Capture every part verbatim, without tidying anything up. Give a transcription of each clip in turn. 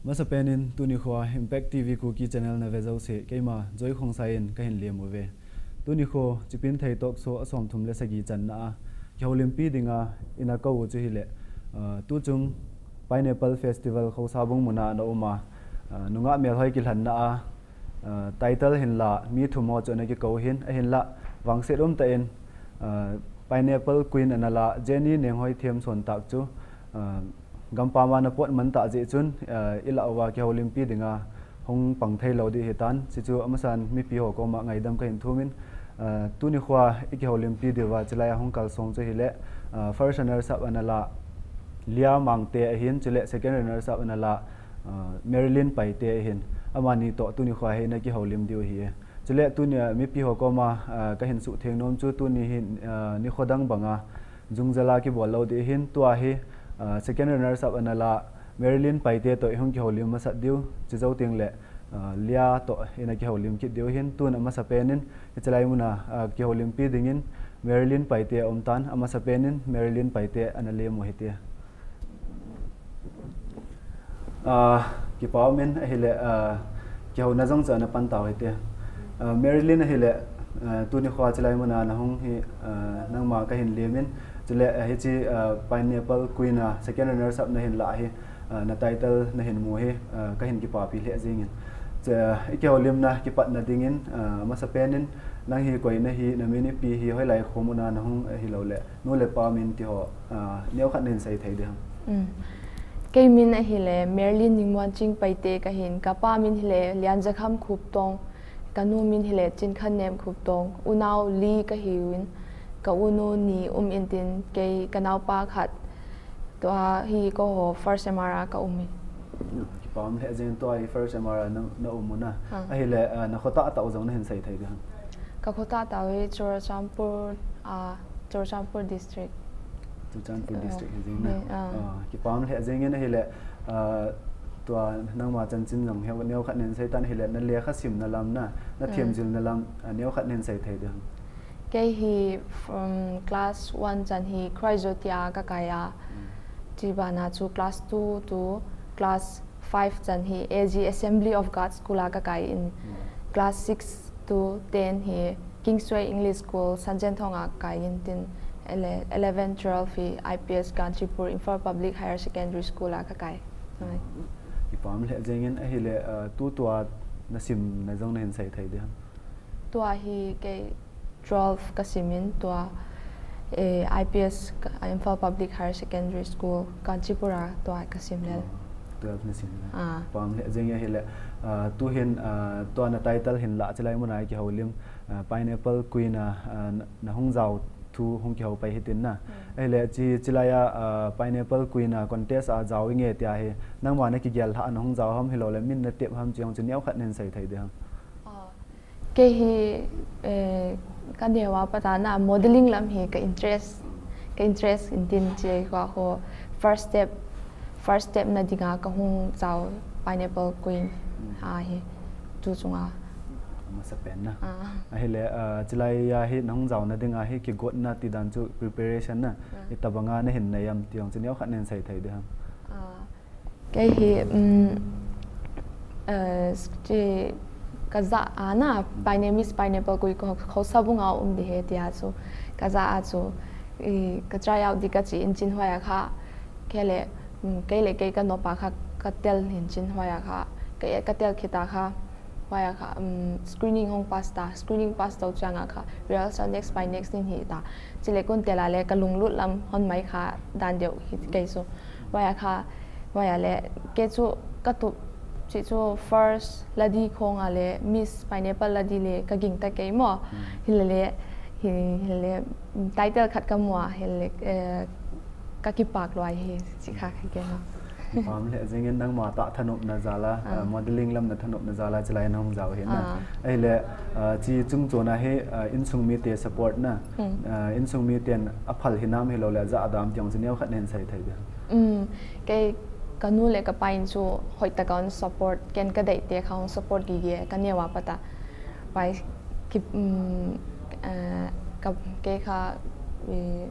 Masapen in tuni khoa Impact T V Kuki Channel na ve jouse, keima Joy Khongsai in kahin lem uve. Tuni kho Chipinthei Talk Show a somthum le sagi channa a kihoulimpi dinga ina kou u chu hile, ah, tuchung Pineapple Festival Khousabung muna ana um a, ah, nungah melhoi kilhanna a, ah, title hinla mi thum ho chu ana kikou hin, ahinla vangset umtah in, ah, Pineapple Queen ana la Jenny Nenghoi Themson tah chu, ah, gampam a ana pot man tah jeh chun, ah, ilah uva kihoulimpi dinga hung pang thei lou ding ahitan, chuchu amasan mipi ho koma ngaidam kahin thum in, ah, tuni khoa ikihoulimpi diuva chulai a hung kalsong chu hile, ah, first runners up ana la Lia Mangte ahin, chule second runners up ana la, ah, Marilyn Paite ahin, amani toh tuni khoa hi ina kihoulim diu ahi. Chule tuni a mipi ho koma, ah, kahin suhtheng nom chu tuni hi, ah, nikho dang banga jungjal'a kibol lou ding ahin, tua hi, ah, second runners up ana la Marilyn Paite toh ihung kihoulim masat diu, chujou tengle, ah, Lia toh ina kihoulim kit diu ahin, tun amasapen in hichelai muna, ah, kihoulimpi dingin Marilyn Paite aumtan, amasapen in Marilyn Paite ana lem u hite. Ah, kipa um in ahile, ah, kihouna jong chu ana pan tau hite. Ah, Marilyn ahile, ah, tuni khoa chulai muna nahung hi, ah, nangma kahin lem in, chule, ah, hiche, ah, Pineapple Queen a second runners up nahin lah hi, ah, na title nahin mu hi, ah, kahin kipapi lheh jeng in. Chu, ikihoulimna kipatna dingin, ah, amasapen in nang hi koi nahi, namin ipi hi, hoilai khomuna nahung hilou le, nu le pa min ti ho, ah, neokhat nahin sei thei ding ham? Kei min ahile Marilyn Ningmuanching Paite kahin, kapa min hile Lianjakham Khuptong, kanu min hile Chinkhannem Khuptong, unau li kahiuvin, ka unu ni um intin, kei kanaopa khat, tua hi keiho first M R a ka um in. Kipa um lheh jeng, tua hi first M R a na, na um u na. Ah. Ahile, ah, na khotah tah u jong nahin sei thei ding ham? Ka khotah tah u hi Churachandpur, ah, Churachandpur district. Churachandpur district hi jeng na. Ah, kipa um lheh jeng in ahile, ah, tua nangma chanchin jong neokhat nahin sei tan ahile, na lekha simna lam na, na themjilna lam, ah, neokhat nahin sei thei ding ham? Kei hi from class one chan hi Christ Jyoti a kakai a. Chubana chu class two to class five chan hi A G Assembly of God School a kakai in. Class six to ten hi Kingsway English School, Sanjenthong a kakai in tin ele-, eleven, twelve hi I P S Kanchipur Imphal Public Higher Secondary School a kakai. Kipa um lheh jeng in ahile, ah, tutua nasimna jong nahin sei thei ding ham? Tua hi kei twelve kasim in tua, eh, I P S ka, Imphal Public Higher Secondary School, Kanchipur a tua kasim lel. Twelve nasim lel. Ah. Kipa um lheh jeng ahile, ah, tuhin, ah, tua na title hin la chulai muna kihoulim, ah, Pineapple Queen a, ah, na, nahung jao thu hung kihou pai hitin na. Ahile chu, chulai a, ah, Pineapple Queen a contest a jao inge tia hi, nangma na kigel lhah a nahung jao ham hilou le min na tep ham, chu jong chu neokhat nahin sei thei ding ham? Ah. Kei hi, eh, ka neo a pat a na modeling lam hi ka interest, ka interest intin chulai khoa ho first step, first step na dinga kahung jao Pineapple Queen ahi, tu chunga. Amasapen na. Ah. Ahile, ah, chulai a hi nahung jaona dinga hi kigotna ti dan chu preparation na, itobanga nahin nei am ti jong chu neokhat nahin sei thei ding ham? Ah. Kei hi, um, eh, chu ka ja a na, Pine-, Miss Pineapple Queen kho-, Khousabung a um ding ahi tia chu, ka ja a chu, i, ka try out ding kachi in chin hoiya kha, kei le, um, kei le kei ka nop a kha, ka tel hin chin hoiya kha, ka, ka tel khit a kha, hoiya kha, um, screening hung pass ta, screening pass tou chang a kha, rehearsal next by next in hi ta. Chule kon tel a le ka lunglut lam hon mai kha dan deu hi kei chu. Hoiya kha, hoiya le, kei chu ka tup, chi chu first la ding khong a le, Miss Pineapple la ding le, ka ging ta kei mo. Hi le le, hi, hi le, title khat ka mu a, hi le, eh, ka kipak lou ahi, chi kha ka gen a. Kipa um lheh jeng in nangma tah thanopna jal a, ah, modeling lam na thanopna jal a, chulai na hung jao hi na. Ah. Ahile, ah, chi chungchon a hi, ah, insung mite support na. Hmm. Ah, insung miten aphal hinam hilou le, ja adam ti jong chu neokhat nahin sei thei ding ham? Um, kei ka nu le ka pa in chu hoitah a hung support, ken ka deite kha hung support gige, ka neo a pat a. Pai, ki, um, eh, ka, kei kha, eh,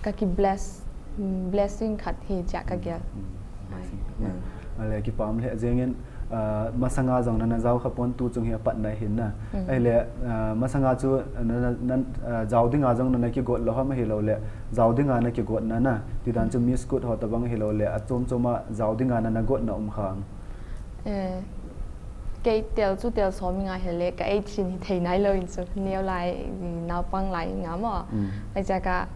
ka ki bless, mm, blessing khat hi tia ka gel. Mm, blessing khat. Mm. Ale kipah um lheh jengin, ah, masanga jong nana jao kha pon, tu chung hi apatna hin na. Mm. Ahile, ah, masanga chu na, na, na, ah, jao dinga jong nana kigot lou ham, ahilou le jao dinga na kigot na na. Tidan chu Miss Kut ho tabang ahilou le achom chom a jao dinga nana gotna um kha ham? Eh, kei tel chu tel som inga hile ka age hi thei nai lou in chu, neo lai, naupang lai inga mo. Mm. Ai cha ka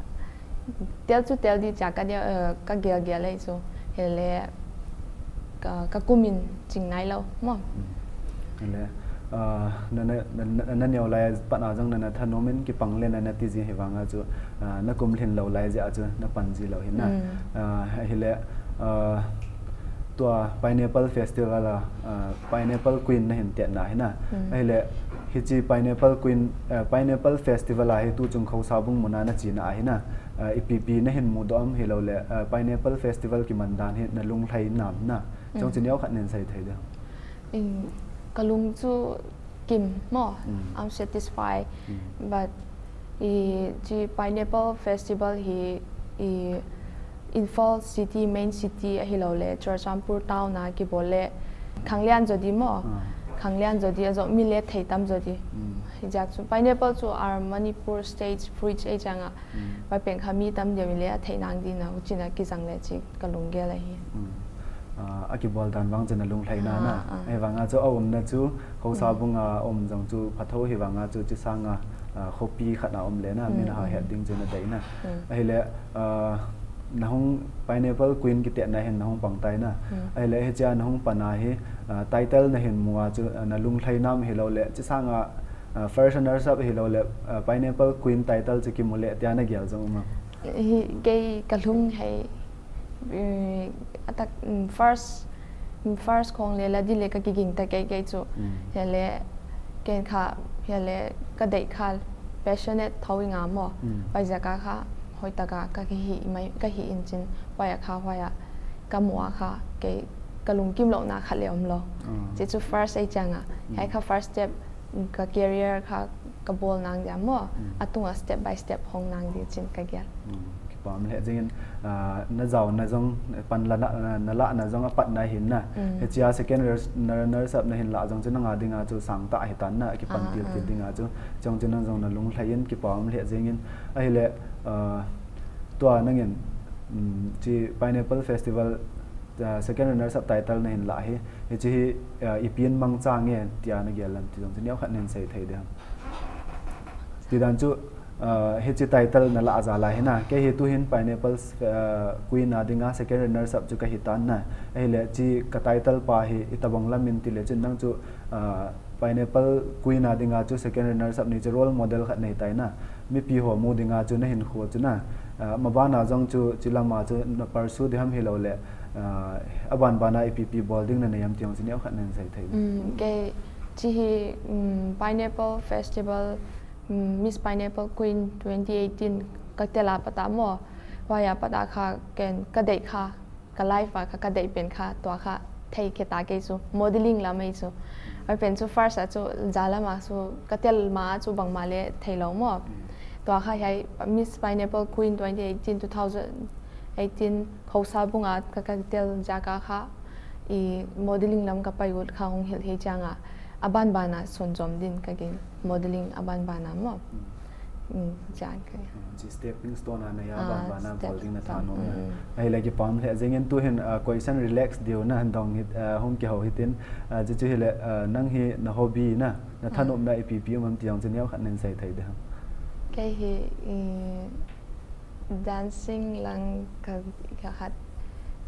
tel chu tel di cha ka dia, eh, ka gel gel lai chu. Hile ka, ka kum in ching nai lou mo. Mm. Hile, ah, na, na, na, na, na neo lai pat a jong nana thanom in kipang le nana ti ji hi vanga chu, ah, na kum lhin lou lai jeh a chu na pan ji lou hin na. Mm. Ah, hile, ah, tua Pineapple Festival a, ah, Pineapple Queen na hin tet na hin na. Mm. Ahile, hichi Pineapple Queen, ah, Pineapple Festival a hi tu chung Khousabung mun a na chena a hin na. Ah, ipi pi na hin mudoh am, hilou le, ah, Pineapple Festival kiman dan hi na lunglhai nam na. Chong Mm. chi neo khat nen sei thei de. In, ka lung chu kim mo, Mm. I'm satisfied. Mm. But i, chi Pineapple Festival hi, i, Imphal City, main city ahilou le Churachandpur town a kibol le khanglian jo di mo. Ah. Khanglian jo di, ajo mi le thei tam jo di. Mm. Hijat chu Pineapple chu our Manipur state fruit ei chang a. Mm. Pai pen kha mi tam dia mi le athei nang di na, huchi na kijang le chi ka lunggel ahi. Mm. Ah, akibol dan vang chu na lunglhai na na. Ah, ah. Ahivanga chu aumna chu, Khousabung a um jong chu phatho hivanga chu, chi sanga, ah, khopi khat a um le na, Mm, min ha mm. het ding chu na dei na. Mm. Ahile, ah, na hung Pineapple Queen kitet na hin na hung pang tai na. Mm. Ahile, hichia na hung pan a hi, ah, title na hin mu a chu, ah, na lunglhai nam hilou le, chi sanga, ah, first runner up hilou le, ah, Pineapple Queen title chu kimu le, tia na gel jong um am? Hi, kei ka lung hei, eh, atak, mm, first, mm, first khong le la di le ka kiging ta kei kei chu. Mm. Hile, ken kha, hile, ka dei kha passionate tho inga mo. Mm. Pai jaka kha, hoi taka, ka kihi mai, ka hi in chin, pai a kha, hoi a, ka mu a kha, kei, ka lungkim lou na kha le um lou. Mm. Chi chu first ei chang a. Mm. Hei kha first step, ka career kha ka bol nang dia mo, Mm. atunga step by step hong nang di chin ka gel. Mm, kipah um lheh jengin, ah, na jao na jong pan la na, na la na jong apat na hin na. Mm. Hichia second runner, runner up na hin la jong chu nanga dinga chu sang tah hitan na, kipan Ah, til til ah. dinga chu. Chong chu nang jong na lunglhai in kipah um lheh jengin. Ahile, ah, tua nangin, mm, chi Pineapple Festival ah, second runner up title na hin la hi, hichi hi, ah, ipi in mangcha nge tia na gel lam ti jong chu neo khat nen sei thei de ham? Tidan chu, ah, hichi title na la jal a hin na, kei hi tu hin Pineapple, ah, Queen a dinga second runner up chu ka hi tan na. Ahile chi ka title pa hi itabang lam in ti le chun nang chu, ah, Pineapple Queen a dinga chu second runner up ni chu role model khat nei tai na. Mipi ho mu dinga chu na hin khu chu na. Ah, ma bana jong chu chi lama chu na pursue di ham hilou le, ah, aban bana ipi pi bol ding na nei am ti jong chu neo khat nen sei thei. Mm, kei chi hi, mm, Pineapple Festival, mm, Miss Pineapple Queen twenty eighteen ka tel a pat a mo. Hoi a pat a kha ken ka dei kha. Ka life a kha ka dei pen kha, tua kha thei khe ta kei chu, modeling lam ei chu. Hoi pen chu first a chu, ja lam a chu, ka tel ma chu bangma le thei lou mo. Tua kha hei Miss Pineapple Queen twenty eighteen, two thousand eighteen, Khousabung a ka, ka tel jaka kha, i modeling lam ka pai ut kha hung hil hei chang a, aban bana sun jom din ka gin modeling aban bana mo. Mm. Mm, jan ka. Ah, chi stepping stone a na ya Ah, ban bana step bol ding na stone. Thanom na. Mm. Ahile kipah um lheh jengin tu hin, ah, question relax diu na han dong hit, ah, hung kihou hitin, ah, chi chu hile, ah, nang hi na hobby na, na Mm. thanom na ipi pi um am ti jong chu neo khat nen sei thei de ham? Kei hi, i, dancing lang ka, ka khat,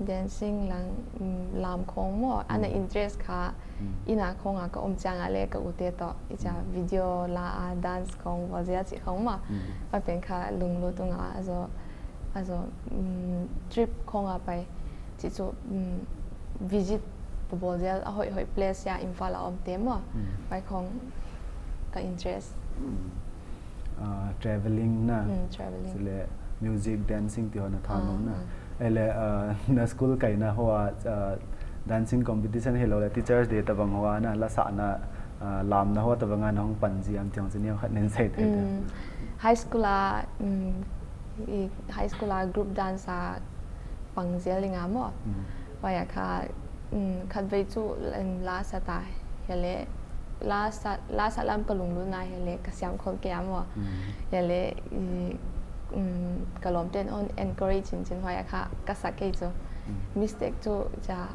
dancing lang, mm, lam khong mo, ana Mm. interest kha, Mm. ina khong a ka um chang a le ka u te to, i cha Mm. video la a dance khong, bol jia chi khong mo. Mm. Hoi pen kha lunglut u nga a jo, a jo, mm, trip khong a pai, chi chu, mm, visit bol jia a hoi hoi place ya Imphal a um te mo. Mm. Pai khong ka interest. Mm. Ah, traveling na. Mm, traveling. Chule music, dancing ti ho na thanom Ah, na. Ah. Ahile, ah, na school kaina ho a, ah, dancing competition hilou le Teachers Day tabang ho a na, la sahna, ah, lamna ho tabang a na hung pan ji am ti jong chu neo khat nen sei thei de. Mm, high school a, mm, i, high school a group dance a pang jel inga mo. Mm. Hoi a kha um, khatvei chu, um, la sa ta, hile, la sa, la sa lam ka lunglut na, hile, ka siam khol kei a maw. Mm. Hile, i, um, ka lawm ten hon encourage in chin huai a kha, ka sa kei chu. Mm. Mistake chu, cha,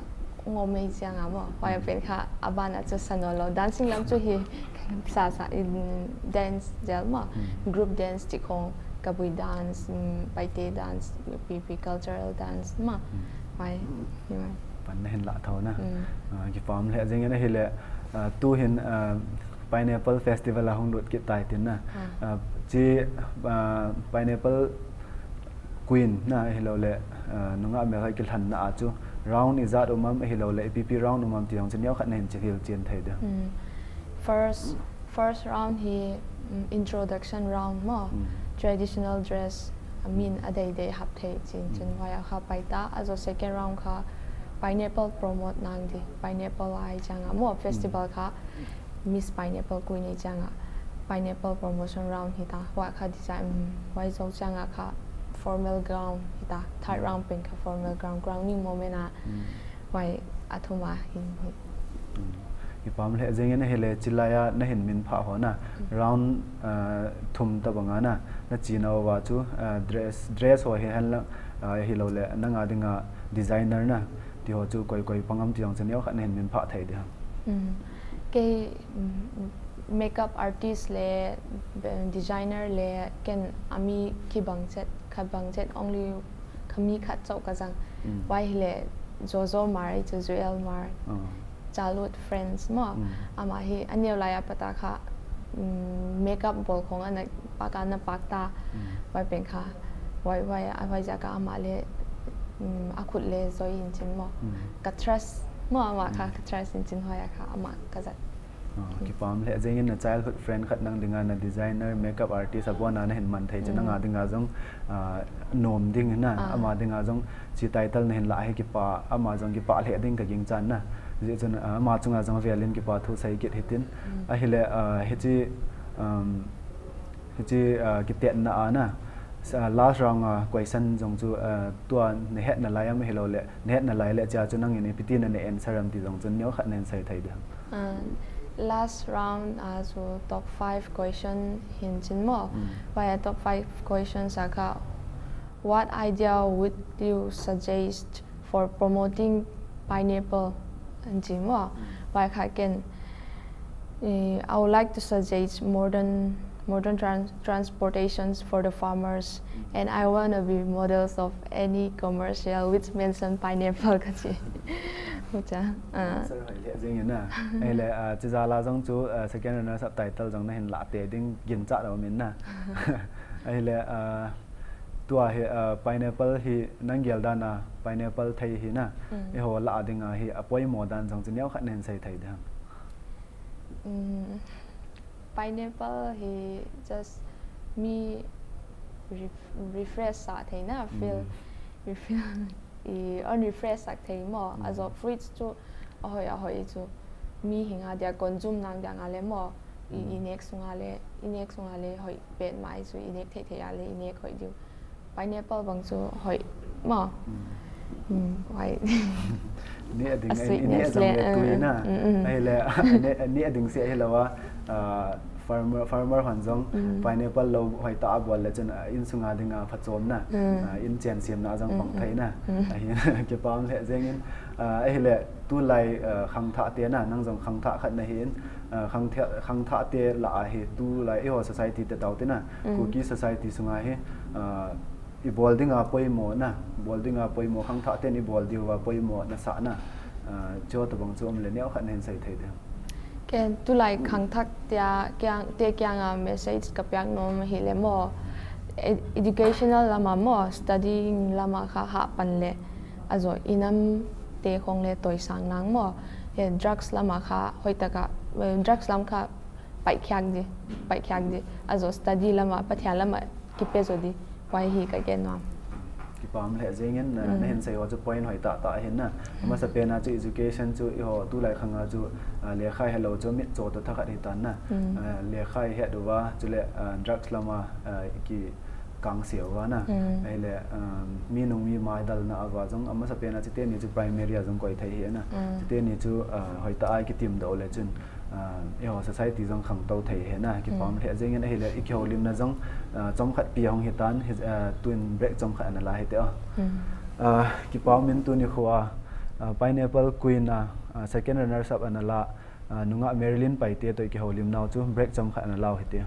ngom mei chiang a maw. Huai a pen kha, a ban a chu sa naw lou. Dancing lam chu hi, sa sa, in dance zel maw. Mm. Group dance ti khong, Kabui dance, um, Paite dance, P P cultural dance maw. Mm. Huai, hi huai. Pan na hin la tho na. Mm. Ah, kipah lheh jeng in ahile, ah, tu hin, ah, Pineapple Festival a hung lut kit tai tin na. Ah. Ah, chi, ah, Pineapple Queen na ahilou le, ah, nungah melhoi kilhen na a chu round ijat um am ahilou le, ipi pi round um am ti jong chu neo khat na hin chi hil chen thei de. Mm. First, first round hi, mm, introduction round maw. Mm. Traditional dress, I mean, a dei dei hap thei chin chin Mm. huai a kha pai ta. A zo second round kha pineapple promote nang di. Pineapple a hi chang a maw Mm. festival kha Miss Pineapple Queen a hi chang a. Pineapple promotion round hi ta. Huai kha design, mm, huai zo chang a kha formal gown hi ta. Third Mm. round pen kha formal gown. Crowning moment a Mm. huai a thum a hin hi. Mm. Kipah lheh jeng in ahile chilai a na hin min phah ho na. Mm. Round, ah, thum tabang a na. Na chi nauva chu, ah, dress, dress ho hi hen lang, ah, ahilou le nang a ding a designer na. Ti ho chu koi koi pang am ti jong chu neo khat na hin min phah thei di ham. Mm. Kei, mm, makeup artist le, eh, designer le ken a mi kibang chet, khat bang chet, only ka mi khat chauh ka zang. Mm. Huai hile Jojo Mar, chu Joel Mar. Ah. Childhood friends maw. Mm. Ama hi a neo lai a pat a kha, mm, makeup bol khong ana pak a na pak ta. Mm. Huai pen kha. Huai, huai, a huai jeh a kha ama le, mm, a khut le joi in chin maw. Mm. Ka trust maw ama kha, Mm. ka trust in chin huai a kha ama ka zat. Ah, kipah lheh jeng in na childhood friend khat nang ding a na designer, makeup artist a bon a na hin man thei chu Mm. nang a ding a jong, ah, nom ding na, Ah. ama ding a jong chi title na hin la hi kipah, ama jong kipah lheh ding ka ging chan na. Jeh chun, ah, ama chung a jong vel in kipathu sei kit hitin. Mm. Ahile, ah, hichi, um, hichi, ah, kitetna a na, sa-, last round a question jong chu, ah, tua na hetna lai am ahilou le, na hetna lai le chia chu nang in ipi ti na na answer am ti jong chu neo khat na hin sei thei di ham. Ah, last round a chu top five question hin chin maw. Mm. Huai a top five questions a kha, what idea would you suggest for promoting pineapple? An chi maw. Mm. Huai kha ken, eh, I would like to suggest modern, modern trans-, transportations for the farmers, Mm. and I wanna be models of any commercial which mention pineapple ka chi. Hucha, ah. Answer hoi lheh jeng in na. Ahile, ah, chi jal a jong chu, ah, second runner subtitle jong na hin la te ding ginchat a um in na. Ahile, ah, tua hi, ah, pineapple hi nang gel dan a pineapple thei hi na. Mm. Eiho lah a ding a hi a poimo dan jong chu neo khat na hin sei thei di ham. Mm. Pineapple hi just mi ref-, refresh sah thei na, feel, Mm. refill, i, on refresh sak thei maw. Mm. A zo fruits chu a hoi, a hoi chu mi hing a dia consume nang dia nga le maw. I, Mm. i nek sung a le, i nek sung a le hoi pet mai chu i nek thei thei a le i nek hoi diu. Pineapple bang chu hoi maw. Mm. Mm, hoi. Ni a ding, A ni, ni a sweetness jong le, le tui uh, na. Mm, mm. Ahile, ni, ni a ding se ahilou a, ah, farmer, farmer hon jong Mm. pineapple lo hoi ta a bol le chun, ah, in sung a ding a phachom na. Mm. Ah, in chen siam na jong Mm, pang mm. thei na. Mm. Ahi, kipah lheh jeng in, ah, ahile tulai, ah, khangthah te na, nang jong khangthah khat na hi in, ah, khangthah, khangthah te lah a hi tulai eiho society te tau te na, Mm. Kuki society sung a hi, ah, i bol ding a poimo na, bol ding a poimo, khangthah ten i bol diu a poimo na sah na, ah, chu tabang chu um le neo khat na hin sei thei di ham. Ken tulai khangthah tia kiang, te kiang a message ka piak nom ahile maw, ed-, educational lam a maw, studying lam a kha hah pan le, a zo i nam te khong le toisang nang maw, he drugs lam a kha hoi tak a, eh, drugs lam kha pai khiak di, pai khiak di. A zo study lam a, Pathian lam a kipe zo di. Huai hi ka gen nuam. Kipah lheh jeng in, ah, Mm. na hin sei ho chu point hoi tah tah ahin na. Mm. Amasa pen a chu education chu eiho tulai khang a chu, ah, lekha helou chu mitcho toh thakhat hi tan na. Mm. Ah, lekha i het uva, chule, ah, drugs lam a, ah, i ki kang seuva na. Ahile, um, mi nung mi mai dalna ava jong, amasapen a chiteni chu primary a jong koi thei hi na. Chiteni chu, uh, hoitah a kitim doh le chun, uh, eiho society jong khangtou thei hi na. Kipah lheh jengin ahile, i kihoulimna jong, uh, chomkhat pi hung hitan, hi, uh, tun break chomkhat ana la hite o. Uh, kipah in tuni khoa, uh, Pineapple Queen a, uh, second runners up ana la, uh, nungah Marilyn Paite toh i kihoulimnau chu break chomkhat ana lau hite.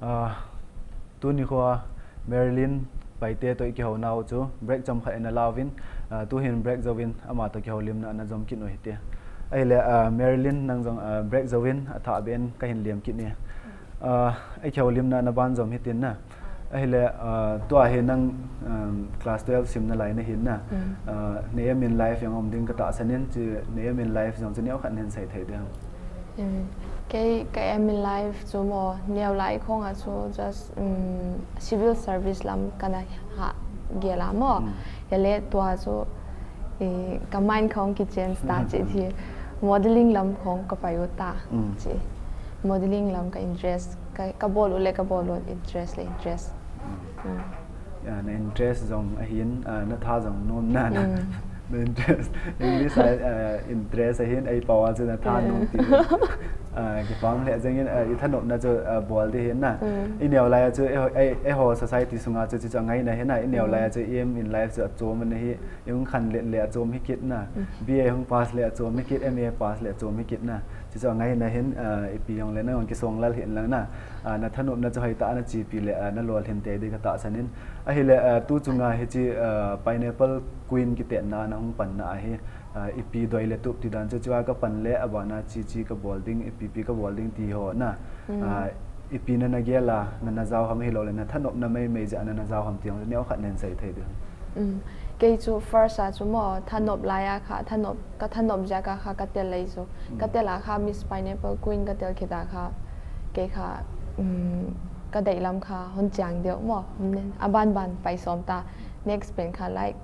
Ah, tuni khoa Marilyn Paite toh i kihounau chu break chomkhat in ana lauvin, ah, tuhin break jouvin ama toh kihoulimna ana jom kit u hite. Ahile, ah, Marilyn nang jong, ah, break jouvin athah beh in kahin lem kit e. Ah, i kihoulimna ana banjom hitin na. Ahile, ah, tua hi nang, um, class twelve sim nalai nahin na. Mm. Ah, na aim in life jong um ding katahsan in, chu na aim in life jong chu neokhat nahin sei thei diam? Mm. Kei ka aim in life chu mo, neo lai khong a chu just, um, civil service lam kana ha gel a mo. Mm. Ahile tua chu, eh, ka mind khong kichange ta chu hi modeling lam khong kapai u ta. Mm. Chu modeling lam ka interest, ka, kabol u le kabol u, interest le interest. Mm. Mm. Ya, na interest jong ahin, ah, na tha jong nom na na. Mm. Na interest, English a, ah, interest ahin, ei pao a chu na tha nom ti. Mm. Ah, kipah lheh jengin, ah, i thanopna chu, ah, bol ding ahi na. Mm. I neo lai a chu, eiho, ei, eiho society sunga chu, chu, chu angaina ahi na. I neo lai a chu, aim in life chu achom ana hi, i hung khanlet le achom hi kit na. Mm. B A hung pass le achom hi kit, M A pass le achom hi kit na. Chu, chu angaina ahin, ah, ipi jong le nang jong kisong lal hih in lang na. Ah, na thanopna chu hoitah a na chepi le, ah, na lolhin tei ding ka tahsan in. Ahile, ah, tu chunga hiche, ah, Pineapple Queen kitetna na hung panna ahi. Ah, ipi doi le tup ti dan chu, chua ka pan le abana chi chi ka bol ding, ipi pi ka bol ding ti ho na. Mm. Ah, ipi na na gel a, na na jao ham hilou le na thanopna mai mai jeh a na na jao ham ti jong neo khat nen sei thei ding. Mm. Kei chu first a chu mo, thanop lai a kha, thanop, ka thanop jeh a kha, ka tel lai chu. Mm. Ka tel a kha Miss Pineapple Queen ka tel kit a kha, kei kha, mm, ka deilam kha hon chang deu mo, aban ban pai som ta. Next pen kha like,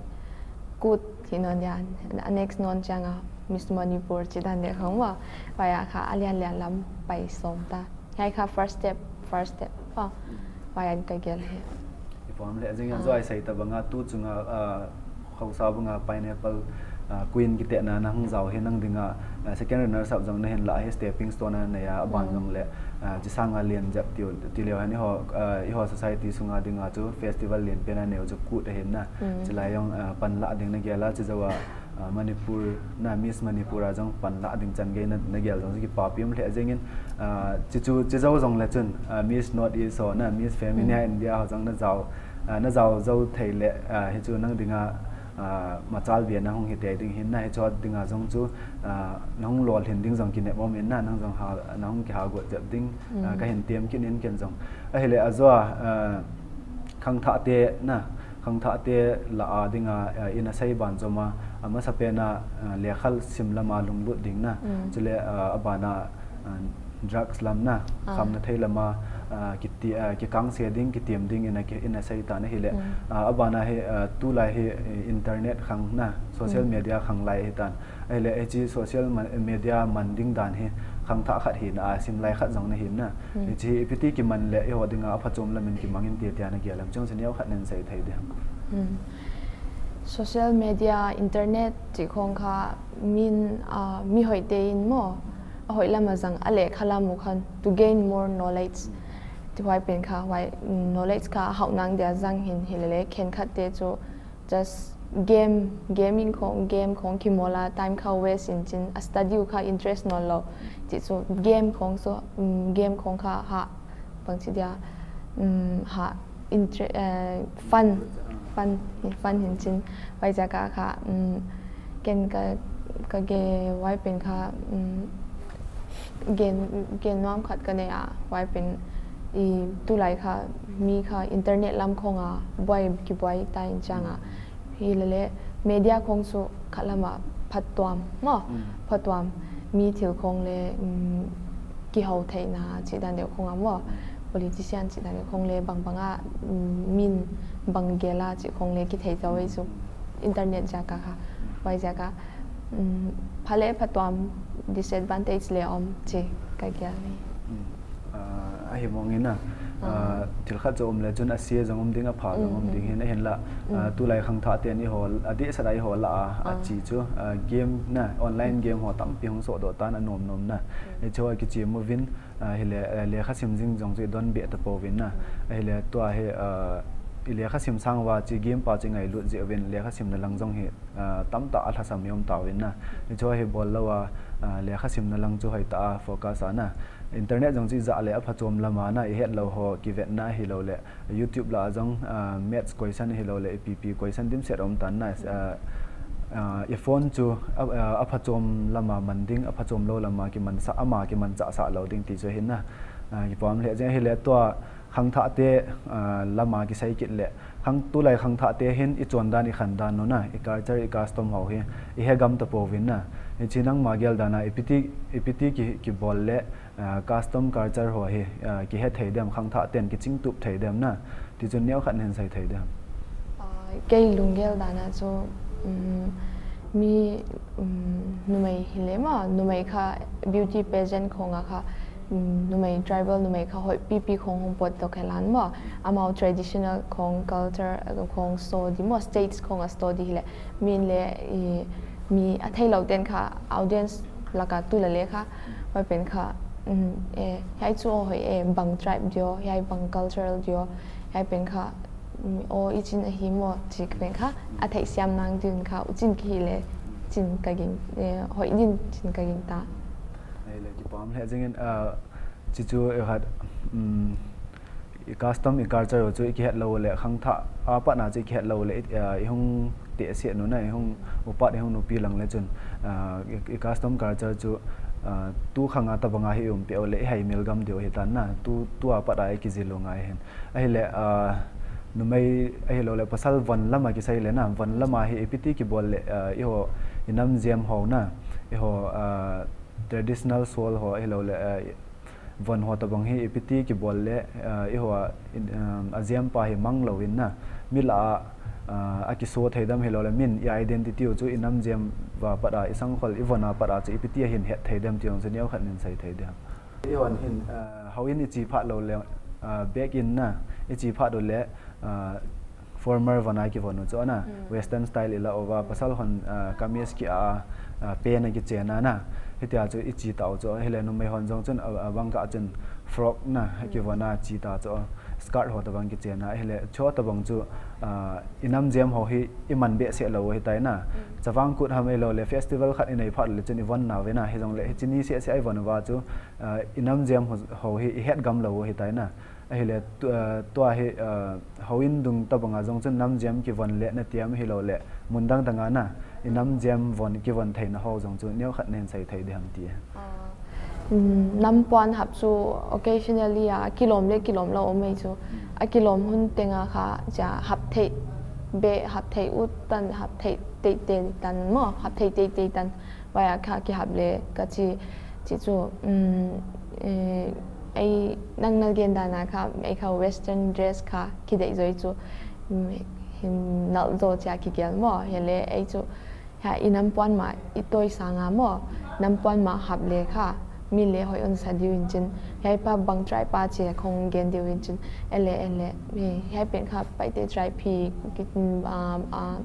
kut Ti non dia, a next non chang a Miss Manipur chi dan de khong mo. Vaya kha alian lian lam pai som ta. Hai kha first step, first step. Pa. Vaya ka gel he. Ipom le jing a joi sei ta banga tu chunga, ah, khausa banga Pineapple, ah, Queen kitetna na hung jao hi nang dinga, ah, second runner sap jong na hin la hi stepping stone a na ya aban jong le, ah, chi sanga lian jep ti, ti leo han i ho, ah, i ho society sunga dinga chu festival lian pen a neo chu kut ahin na. Mm. Chulai jong, ah, pan la ding na gel a, chu jao a, ah, Manipur, na Miss Manipur a jong pan la ding chan gei na, na gel jong chu kipapi um lheh jengin, ah, chu chu, chu jao jong le chun, ah, Miss North East ho, na Miss Femina India ho jong na jao, ah, na jao jao thei le, ah, hi chu nang dinga, ah, machal bia na hung hi te ding hin na hi chu dinga jong chu, ah, na hung lolhin ding jong kinep um in na, nang jong ha, na hung kiha got jep ding, ah, ka hin tem kit in ken jong. Ahile a jo a, ah, khangthah te na, khangthah te la a dinga, ah, i na sei ban jom a, a masa pen a, ah, lekha sim lam a lunglut ding na. Mm. Chule, ah, a ban a, ah, drugs lam na, ah, khamna thei lam a, ah, kiti, ah, kikang se ding, kitem ding i na ki, i na sei ta na hile. Mm. Ah, a ban a hi, ah, tulai hi, eh, internet khang na, social media khang lai hi tan. Ahile, hiche social ma-, media man ding dan hi, khangthah khat hina a, sim lai khat jong na hin na. Hmm. Hiche hi ipi ti kiman le, eiho dinga, aphachom lam in kimang in ti tia na gel lam chong chu neo khat nen sei thei ding. Hmm. Social media, internet, chi khong kha, min, ah, mi hoi te in mo, a hoi lam a jang, a lekha lam u khan, to gain more knowledge. Ti huai pen kha, huai, mm, knowledge kha, hau nang dia jang hin, hilele, khen khat te chu, just game, gaming khong, game khong kimol a, time kha waste in chin, a study u kha interest non lou. Chi chu game khong chu, um, game khong kha ha, bang chi dia, um, ha, inter-, eh, fun, fun, fun hin chin, huai jeh a kha, um, ken ka, ka ge huai pen kha, um, gen, gen nuam khat ka nei a, huai pen i tulai kha, mi kha internet lam khong a, buai, kibuai ta in chang a. Hilele, media khong chu khat lam a phattuam, mo? Mm. Phattuam, mi thil khong le, mm, kihou theina, chi dan deuh khong a, mo? Politician, chi dan deuh khong le, bang bang a, mm, min bang gel a, chi khong le, kithei tau ei chu. Internet jeh a kha, huai jeh a, um, pha le phattuam disadvantage le um chi ka gel ni. Hmm. Ah, ahi mong in a, ah, thil khat chu um le chun a sia jong um ding, a pha jong um ding hin, ahin la, ah, tulai khangthah ten eiho, a dehset a eiho la a, a chi chu, ah, game na, online game ho tampi hung soh doh tan a nom nom na. Hiche ho kichim uvin, ah, hile, eh, lekha sim jing jong chu i don beh ta pouvin na. Ahile tua hi, ah, i lekha sim sang uva chu game pa chu i ngailut jeh uvin lekha simna lang jong hi, ah, tamtah a lhasam i um tauvin na. Hiche ho hi bol lou a, ah, lekha simna lang chu hoitah a focus a na. Internet jong chu i jah le aphachom lam a na, i het lou ho kivetna hilou le. YouTube lah a jong, ah, maths question hilou le, ipi pi question dimset um tan na, ah, ah, i phone chu, ah, ah, aphachom lam a man ding, aphachom lou lam a kimansa, ama kimanchah sah lou ding ti chu ahin na. Ah, kipom lheh jeng ahile tua khangthah te, ah, lam a kisei kit le, khang, tulai khangthah te hin i chon dan i khan dan u na, i culture i custom ho hi, i he gam ta pouvin na. Hiche nangma gel dan a, ipi ti, ipi ti ki, kibol le, ah, custom culture ho hi, ah, kihe thei dem, khangthah ten kichingtup thei dem na, ti chu neo khat nen sei thei dem. Ah, kei lunggel dan a chu, um, mi, um, numei hile mo, numei kha beauty pageant khong a kha, um, numei tribal numei kha hoipi pi khong hung pot doh khe lan mo, amau traditional khong culture, ah, khong so di mo, stage khong a so di hile, min le, i, mi a thei lou ten kha audience lak a tu le le kha, huai pen kha, Um, eh, hiai chu hoi e, bang tribe dio, hiai bang cultural dio, hiai pen kha, um, o ichin ahi mo, chi pen kha, athei siam nang din kha, uchin kihile, chin kaging, eh, hoi din chin kaging ta. Ahile kipam le jingin, uh, chi chu e khat, um, i custom, i culture chu i kihet lou le, khangthah a pat na chu i kihet lou le, i, ah, i hung tehse u na, i hung upat, i hung nupi lang le chun, ah, i, i custom culture chu, ah, tu khang a tabang a hi i um peh u le, i haimil gam diu hi tan na, tu, tu a pat a i kijil u ngai hin. Ahile, ah, numei ahilou le, pasal von lam a kisai le na, von lam a hi ipi ti kibol le, ah, i ho, i nam jem ho na, i ho, ah, traditional shawl ho ahilou le, ah, von ho tabang hi ipi ti kibol le, ah, i ho a, in, um, a jem pa hi mang lou in na, mi lah a, ah, a kiso thei dem hilou le, min i identity u chu i nam jem va pat a, i sangkhol, i von a pat a chu ipi ti a hin het thei dem ti jong chu neo khat nin sei thei dem. I hon hin, ah, houin i chi phat lou le, ah, back in na, i chi phat u le, ah, formal von a kivon u chu na, western style i la uva, pasal hon, ah, kameez ki a, ah, pant a kichen a na, hitia chu i chi ta u chu, ahile numei hon jong chun, ah, ah, bang kah chun frock na, kivon a chi ta chu, skirt ho tabang kichen a, ahile chu tabang chu, ah, i nam jem ho hi i man behseh lou u hi tai na, chavang kut ham ahilou le, festival khat i nei phat le chun i von nau ve na, hi jong le, hichi ni seh seh a i von uva chu, ah, i nam jem ho, ho hi i het gam lou u hi tai na. Ahile, tu, ah, tua hi, ah, houin dung tabang a jong chun nam jem kivon le na tiam hilou le, mun dang dang a na, i nam jem von kivon theina ho jong chu neo khat nin sei thei di ham ti. Um, nam puan hap chu occasionally a, kilom le kilom lou um ei chu. A kilom hun teng a kha, cha hap thei, be hap thei u tan, hap thei teitei tan mo, hap thei teitei tan. Vai a kha kihap le ka chi, chi chu, um, eh, ei nang na gen dan a kha, ei kha western dress kha, kidei zoi chu, um, hin nal zo cha kigel mo, hele ei chu, ha i nam puan ma i toi sang a mo, nam puan ma hap le kha, mi le hoi un sa diu in chin, hiai pa bang tribe pa chi khong gen diu in chin, ele, ele, eh, hiai pen kha Paite tribe hi, ki, um, um, um,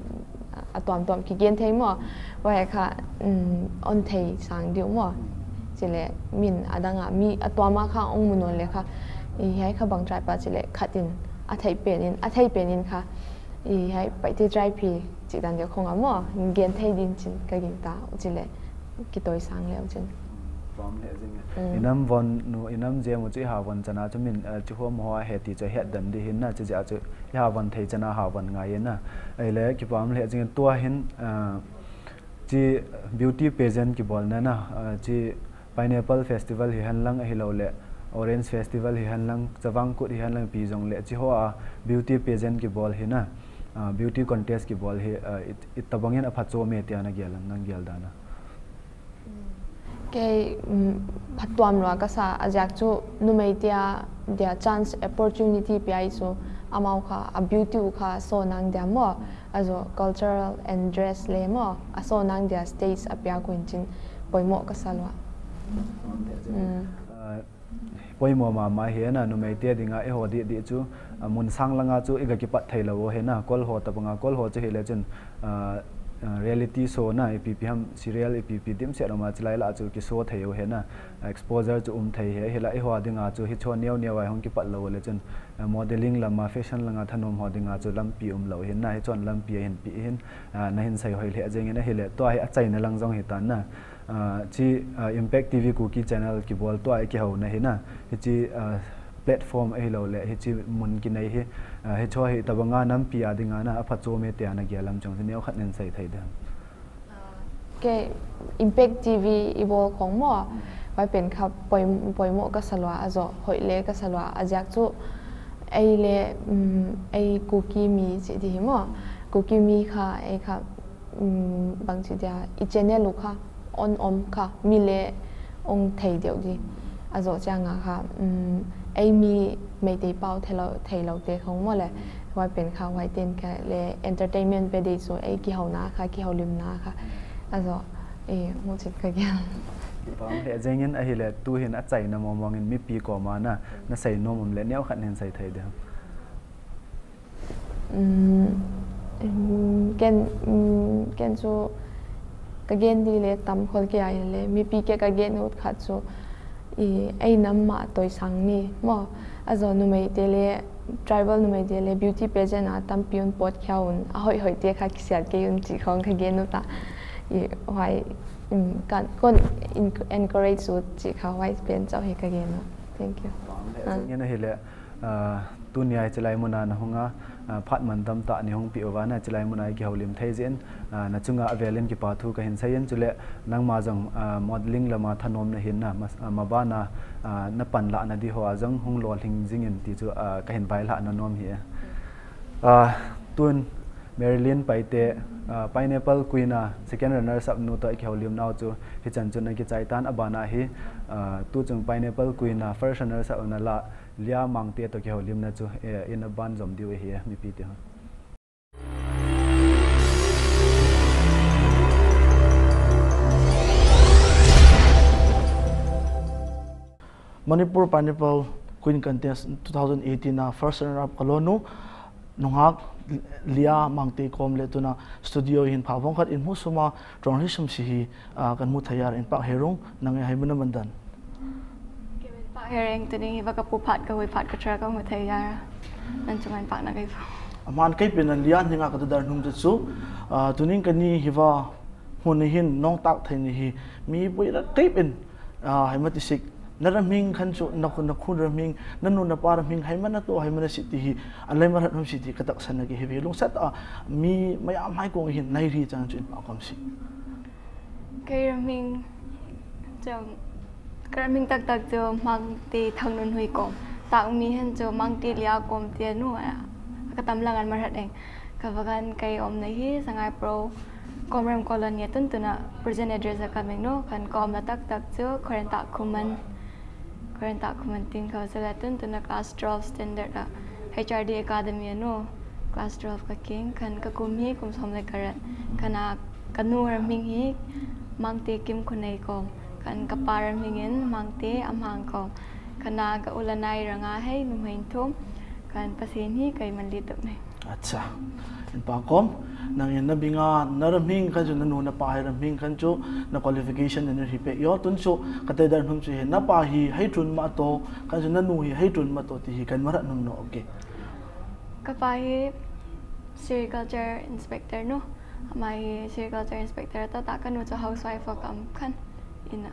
a tuam tuam kigen thei mo, vai kha, um, on thei sang diu mo. Chile, min adang a, mi a tuam a kha ong mu non le kha, i hiai kha bang tribe pa chile, khat in, a thei pen in, a thei pen in kha, i hiai Paite tribe hi, chi dan diu khong a mo, gen thei din chin, ka ging ta, chile, kitoi sang leu chin. Pam le jing. Mm. I nam von nu, i nam jem u chu i ha von chan a chu min, eh, chu hom ho a he ti chu het dan di hin na, chu jeh a chu i ha von thei chan a ha von ngai in na. Ahile kipam le jing tua hin, eh, chi beauty pageant kibol na na, eh, chi Pineapple Festival hi hen lang ahilou le, Orange Festival hi hen lang, Chavang Kut hi hen lang pi jong le, chi ho a beauty pageant kibol hi na, eh, beauty contest kibol hi, eh, i, i tabang in a phatchom e tia na gel, nang gel dan a. Kei, um, phattuam lua ka sa, a ziak chu numei tia, dia chance, opportunity pia i chu, amau kha, a beauty u kha, so nang dia mo, a zo cultural and dress le mo, a so nang dia stage a pia ku in chin, poimo ka sa lua. Um. Poimo mama hi na, numei te dinga i ho di di chu, a, mun sang langa chu i ga kipat thei lou u hi na, kol ho tabanga, kol ho chu hi le chun, a, a, reality show na, ipi pi ham serial, ipi pi dimset um a chilai la chu kiso thei u hi na, exposure chu um thei hi, hi la i ho dinga chu hi chu neo neo a hung kipat lou u le chun, a, modeling lama, fashion langa thanom ho dinga chu lampi um lou hi na, hi chun lampi a hin pi hin, a, na hin sei hoi le a jeng in a hi le, tua hi a chaina lang jong hi tan na. Ah, chi, ah, Impact T V Kuki channel kibol tua i kihouna hi na, hichi, ah, platform ahilou le, hichi mun kinei hi, ah, hichu hi tabanga nampi a dinga na, a phatchom e tia na gel lam chong, neo khat nen sei thei dem. Kei Impact T V i bol khong mo, vai pen kha poi, poimo ka sa lua, a zo hoi le ka sa lua, a ziak chu ei le, um, ei Kuki mi chi di hi mo, Kuki mi kha, ei kha, um, bang chi dia, i channel u kha, on om kha, mi le ong thei deuh di. A zo chiang a kha, um, ei mi Meitei pau thei lou, thei lou te khong mo le, vai pen kha, vai ten kha le entertainment pe dei chu ei kihouna kha, kiholimna kha. A zo, e, mu chit ka gel. Pam le jeng in a hi le tu hin a chaina mong mong in mipi koma na, na sei nom um le neo khat nen sei thei dem. Um, um, ken, um, ken chu ka gen di le tam khol kei a le, mipi ke ka gen ut khat chu I, ei nam ma toisang ni mo. Ajo numei te le, tribal numei te le beauty pageant a tampi un pot khia un, a hoi hoi te kha kisiat kei un chi khong kha gen u ta. I, why, um, kan, kon en- encourage u chi kha why pen chau hi ka gen u. Thank you. Ah. Ngen a hi le, ah, tunia chilai muna na hung a, ah, phat man tam ta ni hung pi uva na chilai muna i kihoulim thei jin, ah, na chunga avelin kipa thu ka hin seiyin chule nangma jong, ah, modeling lama thanom na hin na, mas- ah, mabana, ah, na pan la na di ho a jong hung lolhing jingin ti chu, ah, ka hin vai la na nom hi. Ah, tun Marilyn Paite, ah, Pineapple Queen a second runners up nu to i kihoulim nau chu hichan chun na kichai tan abana hi, ah, tu chung Pineapple Queen a first runners up na la Lia Mangte to kihoulimna chu, eh, in a ban jom diu ahi, eh, mipi te ho. Manipur Pineapple Queen Contest two thousand eighteen a first runner up ka lonu, nungak Lia Mangte kom le tuna studio hin pha vong khat in hmu suma, tong hi sum si hi, ah, kan hmu thei a, in pak herung, nang e hai mun a man dan. Pak hereng tuning hi va ka pu phat ka hui phat ka tra ka hmu thei a, nan chungan pak na kai fu. Aman kai pin an Lia ninga ka tu dar hnum chu chu, ah, tuning ka ni hi va hmun hin nong tak thei ni hi mi pui ra kai pin, ah, hai ma ti sik. Na ram hing khan chu, na khu- na khun ram hing, na nu na pa ram hing, hai mana to, hai mana si ti hi, a lai ma rat hum si ti ka tak san na ki hi ve lung sat a, mi maya mai kong hin nai ri chang chu in pa kom si. Kai ram hing, cham, ka ram hing tak tak chu Mangte Thangnunhui kom. Tak mi hen chu Mangte Lia kom ti a nu a, ka tam lang an ma rat eng. Ka va kan kai om na hi, Sangai Pro, Komram Colony a tun tuna present address a ka meng no, khan ka om na tak tak chu, Khorenta Khuman, Khorenta Khuman ting ka va sala tun tuna class twelve standard a, H R D Academy a no, class twelve ka king, khan ka kum hi, kum som le ka rat, khan a ka nu ram hing hi, Mangte Kimkhunei kom, khan ka pa ram hing in, Mangte Amhang kom, khan a ka u le nai ranga hei, numei thum, khan Pathen hi kai man li tup nei. Acha. In pa kom, nang in na binga, na ram hing khan chu, na nu na pa hai ram hing khan chu, na qualification na ni hi pe. Yo, tun chu, ka te dar hnum chu hi, na pa hi hai tun ma to, khan chu na nu hi hai tun ma to, ti hi kan ma rat hnum no, okay. Ka pa hi sericulture inspector no. Ama hi sericulture inspector to ta ka nu chu housewife a kam khan ina.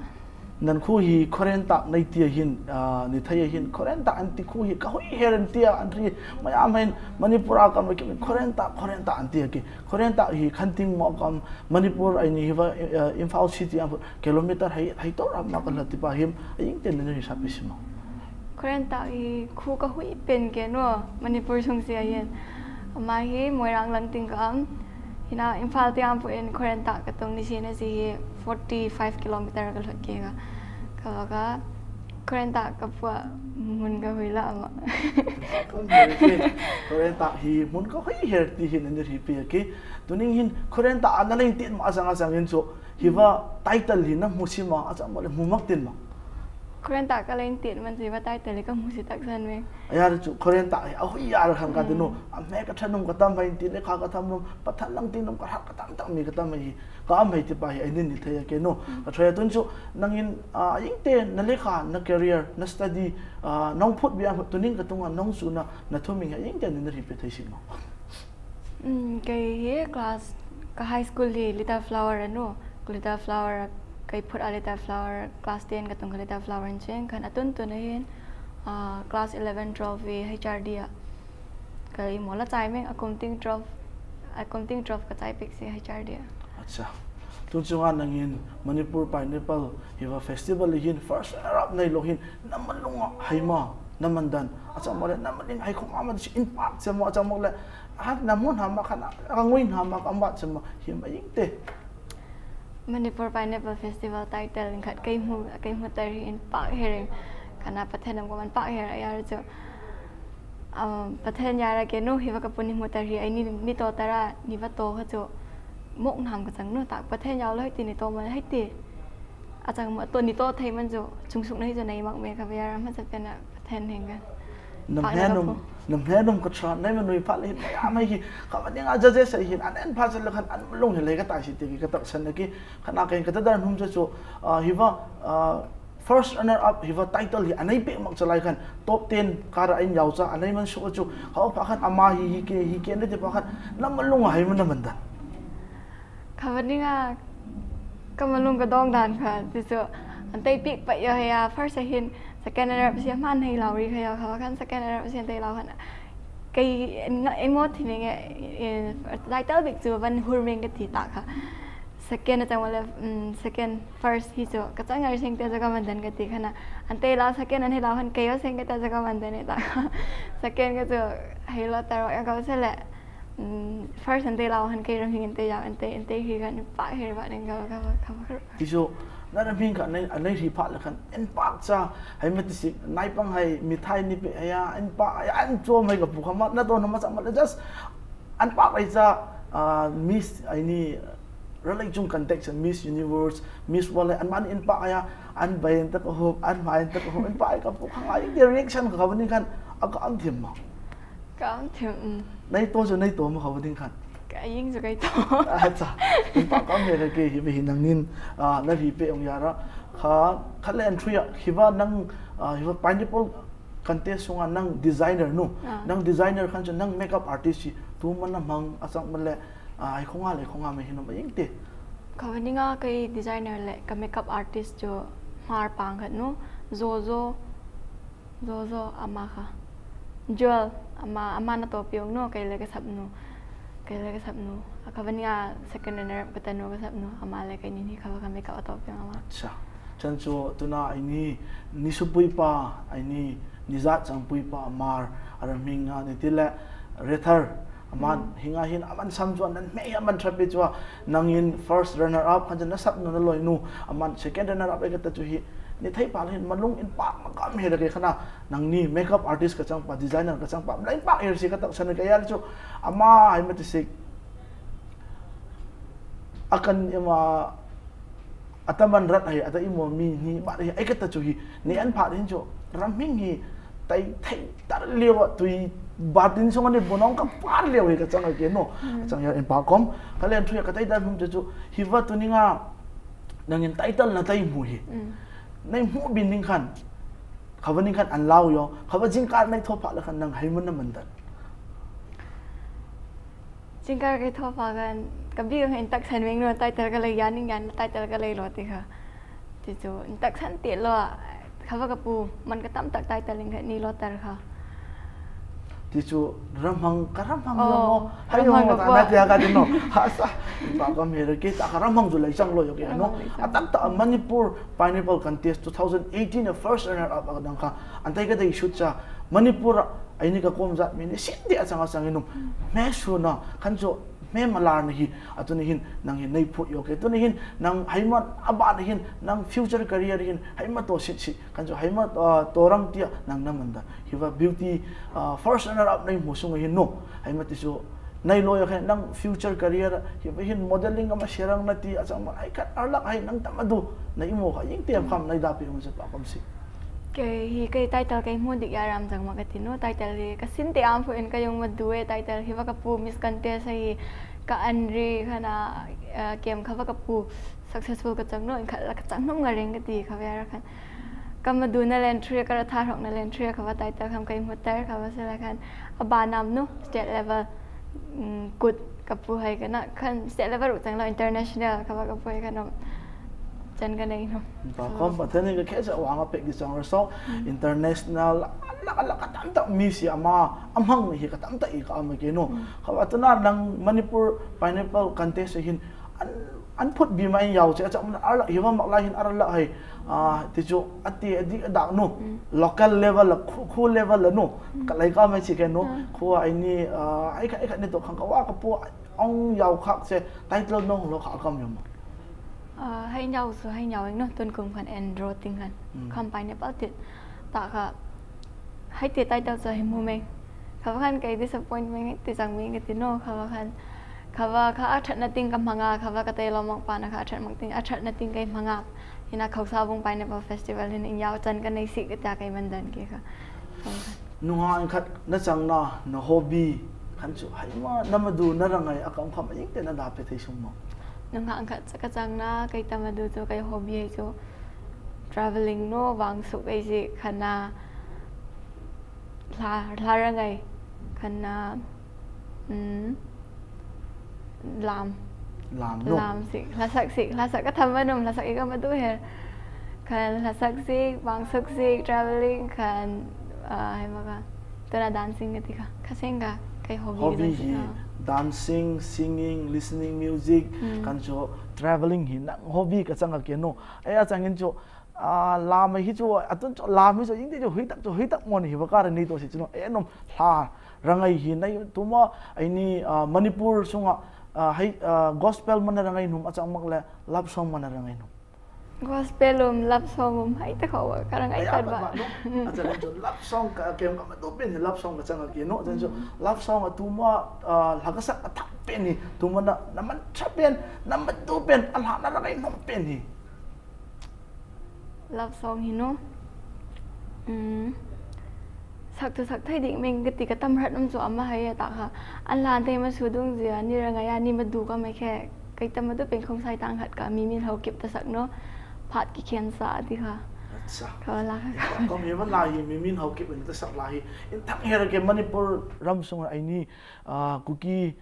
Nan khu hi Khorenta nei ti a hin, ah, ni thei a hin, Khorenta an ti khu hi ka hui her an ti a, an ri, maya mai Manipur a kam ki Khorenta, Khorenta an ti a ki. Khorenta hi khan ting mo kam Manipur ai ni hi va, eh, Imphal city a kilometer hai, hai to ram ma ka la ti pa him, a ing ten ni sa pe si mo. Khorenta hi khu ka hui pen ke no, Manipur sung si a hin. Ama hi Moirang lang ting kam, hina Imphal ti am pu in Khorenta ka tong ni si na si hi forty five kilometer ka lut ke ka. Ka va ka Khorenta ka pua mun ka hui la ama. Kon her ke, Khorenta hi mun ka hui her ti hin ni ri pe ke. Tuning hin Khorenta ana leng tin ma sang a sang hin so, hi va title hi na mu si ma, a chang mo le mu mak tin ma. Khorenta ka leng tin man si va title ka mu si tak san me. Aya chu Khorenta a hui ya khan ka ti no. A me ka thanum ka tam hai ti le kha ka tham no. Pathan lang tin no ka hat ka tam tam mi ka tam hi. Ka am hai ti pa hi ai nin ni thei ke no. Ka thoi tun chu nang in, ah, ing te na le kha na career na study, ah, nong phut bia tuning ka tunga nong su na na thuming ha ing te ni na ri pe thei si no. Mm, kei hi class, ka high school hi Little Flower a no. Ka Little Flower, kei phut a Little Flower, class ten ka tung ka Little Flower in chen, khan a tun tun a hin, ah, class eleven, twelve hi H R D a. Ka i mo la chai meng, a kum ting twelve, a kum ting twelve ka chai pik si H R D a. Acha. Tun chunga nang in Manipur Pineapple hi va festival hi hin first runner up nei lo hin, na man lung a hai ma, na man dan. A chang mo le na man in hai khong a man si in pak che mo, a chang mo le Hat na mun hama khana, ka ngui hama ka mat sema, him a ing te. Manipur Pineapple Festival title in khat kei mu, kei mu tar hi in pak hereng. Khana Pathen am ko man pak her a yar chu. Um, Pathen yara ke no hi va ka puni mu tar hi, ai ni, ni to tara, ni va to ha chu. Mok nam ka chang no, tak Pathen yau lo hai ti ni to man hai ti. A chang mo to ni to thei man chu, chung suk na hi chu nei mak me ka va yar ma cha pen a. Then heng kan. Nam Pak he na num, pu. Nam he num ka tha, nai ma nui pha le hin, ya mai hi, ka ma ning a ja je sa hin, an en pha sa le khan, an lung he le ka tai si te ki ka tak san le ki, khan a ka hin ka ta dar num sa chu, ah, hi va, ah, First runner up hiva title hi anei peh mak chalai khan top ten kara in yau cha anei man su chu hau pha khan ama hi hi ke hi ke ne te pha khan nam lung hai man man dan. Kha va ninga ka malung ka dong dan kha ti chu an tei pik pa yo ya first a hin second runner up sia man hei lau ri kha yo kha va khan second runner up sia tei lau khan kei nga emo thi ne nge title bik chu van hur meng ka ti ta kha second a chang wala second first hi chu ka chang ngar sing te chu ka man dan ka ti kha na an tei lau second an hei lau khan kei yo sing ka ta chu ka man dan ta kha second ka chu hei lo ta ro ya ka se le first an tei lau han kei ram hing an tei yau an tei an tei hi kan pa her ba ning ka ka ka ka Ti chu na ram hing kha nei anei ri pha le khan en pak cha hai ma ti si nai pang hai mi thai ni pe ya en pa ya an chom hai ka pu kha ma na to na ma cha ma le just an pak ai cha miss ai ni ralai chung context Miss Universe Miss World an man en pak ya an bai en ta ko ho an mai en ta ko ho en pa ai ka pu kha ai reaction ka ka ni khan a ka am thim ma Ka um thim um. Nei to chu nei to ma kha ding khan. Ka ying chu kai to. Acha. In pa kam he ke hi hi nang nin ah, na hi pe ong yara. Kha kha le entry a hi va nang ah, hi va pineapple contest sunga nang designer nu. Ah. Nang designer khan chu nang makeup artist chi tu man na mang a chang ma le ah, ai khonga le khonga me hi no ma ying te. Ka va ninga kai designer le ka makeup artist chu Hmar pang khat nu. Zo zo. Zo zo ama kha. Jewel ama ama na to piong no kai le ka sap nu. Kai le ka sap nu. A kha vania second runner up ka ta nu ka sap nu. Ama le kai ni ni kha va ka makeup a to piong ama. Acha. Chan chu tuna ai ni ni su pui pa ai ni ni zat chang pui pa mar ara minga ni ti le rethar Aman hinga hin aman sam chu nan me aman thapi chu nangin first runner up khan na sap nu na loi nu aman second runner up ekata chu hi ni thei pa hin malung in pa ma kam he la ke khana nangni makeup artist ka chang pa designer ka chang pa lai pa er si ka tak san ka yal chu ama hai ma ti sik akan ema Ataman rat hai ata imo mi ni ba hai ai kata chu hi ne an pha din chu ram hing hi tai thei tar leo tui batin song ani bonong ka par leo hi ka chang ke no chang ya en pa kom ka len thu ya ka tai dan hum chu hi va tu ninga nangin title na tai mu hi nei mu bin ding khan khawa ning khan an lau yo khawa jingkar nei tho pha la khan nang hai mun na man dan Jingkar kei tho pha kan ka bi ka in tak san meng no title ka lei yan ning yan title ka lei lo ti kha. Ti chu in tak san ti lo kha va ka pu man ka tam tak title ing ka ni lo tar kha. Ti chu ramhang ka ramhang lo mo. Hai mo ta na tia ka din no. Ha sa. Ba ka me re ke ta ka ramhang chu lai chang lo yo ke no. A tam ta Manipur Pineapple Contest two thousand eighteen a first runner up a dang kha. An tai ka dei shoot cha Manipur Aini ka kom jat mi ni sin dia changa chang inum. Me su na khan jo me malar na hi atuni hin nang hin nei phu yo ke tuni hin nang haima aba na hin nang future career hin haima to sit sit khan jo haima to rang tia nang na manda. Hiva beauty first runner up nei mu sung hin no. Haima ti su nei lo yo khan nang future career hiva hin modeling ama serang na ti achang ma ai khat arlak hai nang tam adu nei mo kha ying tiam kham nei da pi mo se pa kam si. Kei hi kei title kei hmu dik ya ram jang ma ka ti no title hi ka sin te am phu in ka yung ma du e title hi va ka pu Miss Contest hi ka an ri khana kem kha va ka pu successful ka chang no in kha la ka chang nom nga reng ka ti kha ve ra khan ka ma du na len thri ka ra tha rok na len thri kha va title kham kei hmu tar kha va se la khan a ba nam no state level kut ka pu hai ka na khan state level u chang lo international kha va ka pu hai ka no Chan ka nei no. Ba kom ba thani ka khe sa wang a pek di chang so international la la ka tam ta mi si ama amang hi ka tam ta i ka ama ke no. Kha ba tuna nang Manipur pineapple contest hin an an phut bi mai yau che cha mun ar la hi va mak la hin ar la hai. A ti chu a ti a di da no. Local level la khu khu level la no. Ka lai ka mai chi ke no. Khu ai ni ai ka ai ka ni to khang ka wa ka pu ong yau khak che title no lo kha kam yom. Hai nyau su hai nyau eng no tun kum khan en ro ting khan kham pineapple tit ta kha hai ti title chu hi mu meng kha va khan kai disappointment ti chang meng ti no kha va khan kha va kha a that na ting ka manga kha va ka tai lo mong pa na kha a that mang ting a that na ting kai manga hina khausa bung pineapple festival hin in yau chan ka nei sik ta kai man dan ke kha Nunga in khat na chang na na hobby khan chu hai ma na ma du na rangai a kam kham ing te na da pe thei sung mo. Nunga in khat ka chang na kai ta ma du chu kai hobby hai chu Travelling no, vang suk ei ji khan a, hla, hla ra ngai khan a, um, lam. Lam no. Lam sik, hla sak sik, hla sak ka tham man um, hla sak i ka ma du her. Khan hla sak sik, vang suk sik, travelling khan, uh, hai ma ka. Tuna dancing ka ti ka. Ka seng ka, kai hobby. Hobby hi, dancing, singing, listening music, mm, khan chu travelling hi nang hobby ka chang a ke no. Ai a chang in chu, ah, lam hi chu, atun chu lam hi chu, ing ti chu, hui tak chu, hui tak mo ni hi va ka ra ni to si chu no. E nom hla ra ngai hi nai tuma, ai ni, ah, Manipur sunga, ah, hai, ah, gospel man ra ngai num a chang mak le love song man ra ngai num. Gospel um, love song um, hai te kho ka ra ngai ta ba. A chang chu love song ka kem ka ma du pen hi love song ka chang a ke no. A chang chu love song a tuma, ah, hla ka sak a thak pen hi, tuma na, na man cha pen, na ma du pen, a hla na ra ngai num pen hi. Love song hi no. Um, sak tu sak thei ding meng ka ti ka tam rat um chu ama hai ta kha. An lan thei ma su dung ji a ni ra ngai a ni ma du ka mai khe. Kai tam ma du pen khong sai tang khat ka mi min hau kip ta sak no. Phat ki khen sa ti kha. Acha. Ka la kha. Ka mi man la hi mi min hau kip ta sak la hi. In thang her ke Manipur ram sung ai ni, ah, Kuki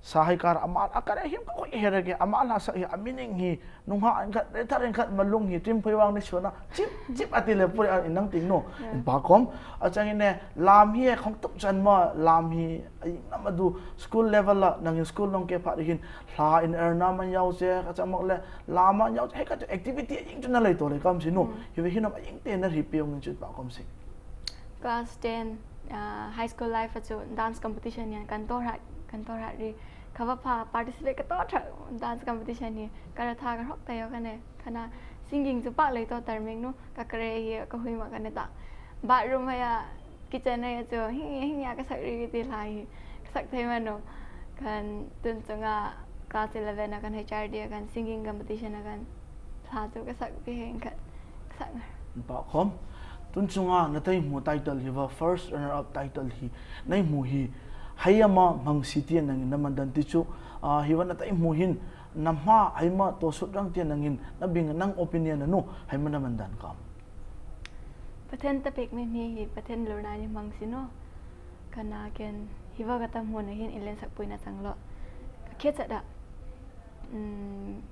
sa hai kar ama a kar him ka koi her ke ama la sa hi a meaning hi nung ha an khat re thar an khat malung hi trim phoi wang ni suna chip chip ati le puri an nang ting no. Yeah. In pa kom a chang in ne lam hi khong tup chan ma lam hi ai na ma du school level la nang in school nong ke pha hin hla in er na man yau che ka chang mak le lam man yau che ka activity a ing chu na lei to le kam si no. Mm. Hi ve hin am a ing te na ri pe ong chu pa kom si. Class ten, ah, high school life a chu dance competition yan kan to rat, kan to rat ri. Ka va pha participate ka to rat dance competition hi. Ka ra tha ka rok ta yo ka ne. Khan a singing chu pak lei to tar meng no. Ka kare hi ka hui ma ka ne ta. Bathroom ha ya, kitchen ha ya chu hing hing ya ka sak ri ti lai hi. Ka sak thei ma no. Khan tun chunga class eleven a kan H R D a kan singing competition a kan hla chu ka sak pi heng khat. Ka sak ngar. Pa khom. Tun chunga na thei mu title hi va first runner up title hi. Nai mu hi hai ama mang si ti nang in na man dan ti chu, ah, hi va na thei mu hin na ma hai ma to sut rang ti nang in na bing nang opinion na nu hai ma na man dan kam. Pathen ta pek me mi hi Pathen lo na ni mang si no. Khan a ken hi va ka tam mu na hin ilen sak pui na chang lo. Ka khe cha da. Um,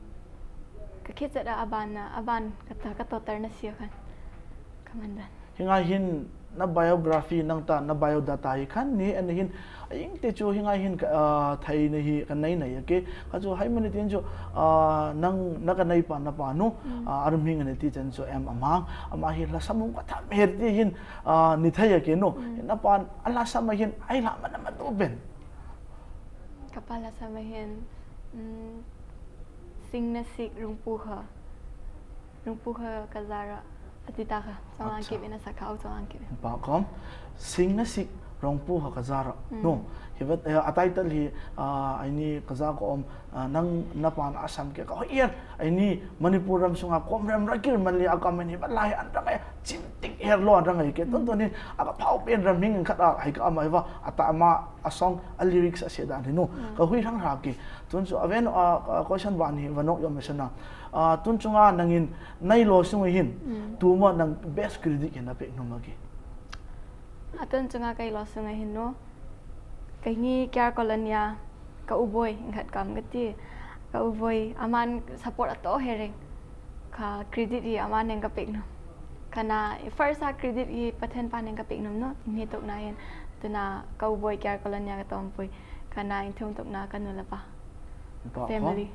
ka khe cha da a ban na, a ban ka ta, ka to tar na sia khan. Ka man dan. Hi ngai hin na biography nang ta na biodata hi khan ni an hin a ing te chu hi ngai hin ka, ah, thei na hi ka nai nai ke. Ka chu hai mani tin chu, ah, nang na ka nai pa na pa nu, mm, ah, arum hing ani ti chan chu em amang. Ama hi la samung ka tham her ti hin, ah, ni thei ke nu. Mm. Na pa a la sama hin ai la ma na ma tu ben. Ka pa la sama hin, mm, sing na sik rung pu kha. Rung pu kha ka za ra. Ati ta kha. Chong ang kip in a sa kha, chong ang kip in. Pa kom. Sing na sik rung pu kha ka za ra. Mm. No. Hi vet, eh, a title hi, ah, ai ni ka za ko om, ah, nang na pa na asam ke ka. Hoi er. Ai ni Manipur ram sunga kom rem ra kir man li a ka man hi ba lai an ra ngai. Chim tik her lo an ra ngai ke. Tun tun ni a ka phau pen ram hing khat a hai ka ama hi va. A ta ama a song a lyrics a se dan hi no. Mm. Ka hui rang ra ke. Tun chu a ven, ah, ah, question van hi va nok yom me sana. Ah, tun chunga nang in nai lo sung hin. Mm. Tuma nang best credit hin a pek nom a ke. A tun chunga kai lo sung hin no. Kai ni K R Colony a ka u boi, khat kam ka ti. Ka u boi, aman support a to he reng. Ka credit hi aman neng ka pek nom. Khan a, first a credit hi Pathen pa neng ka pek nom no. Ni tok na hin, tuna ka u boi K R Colony a ka tom pui. Khan a, in thum tok na ka nu le pa. Pa ko. Family.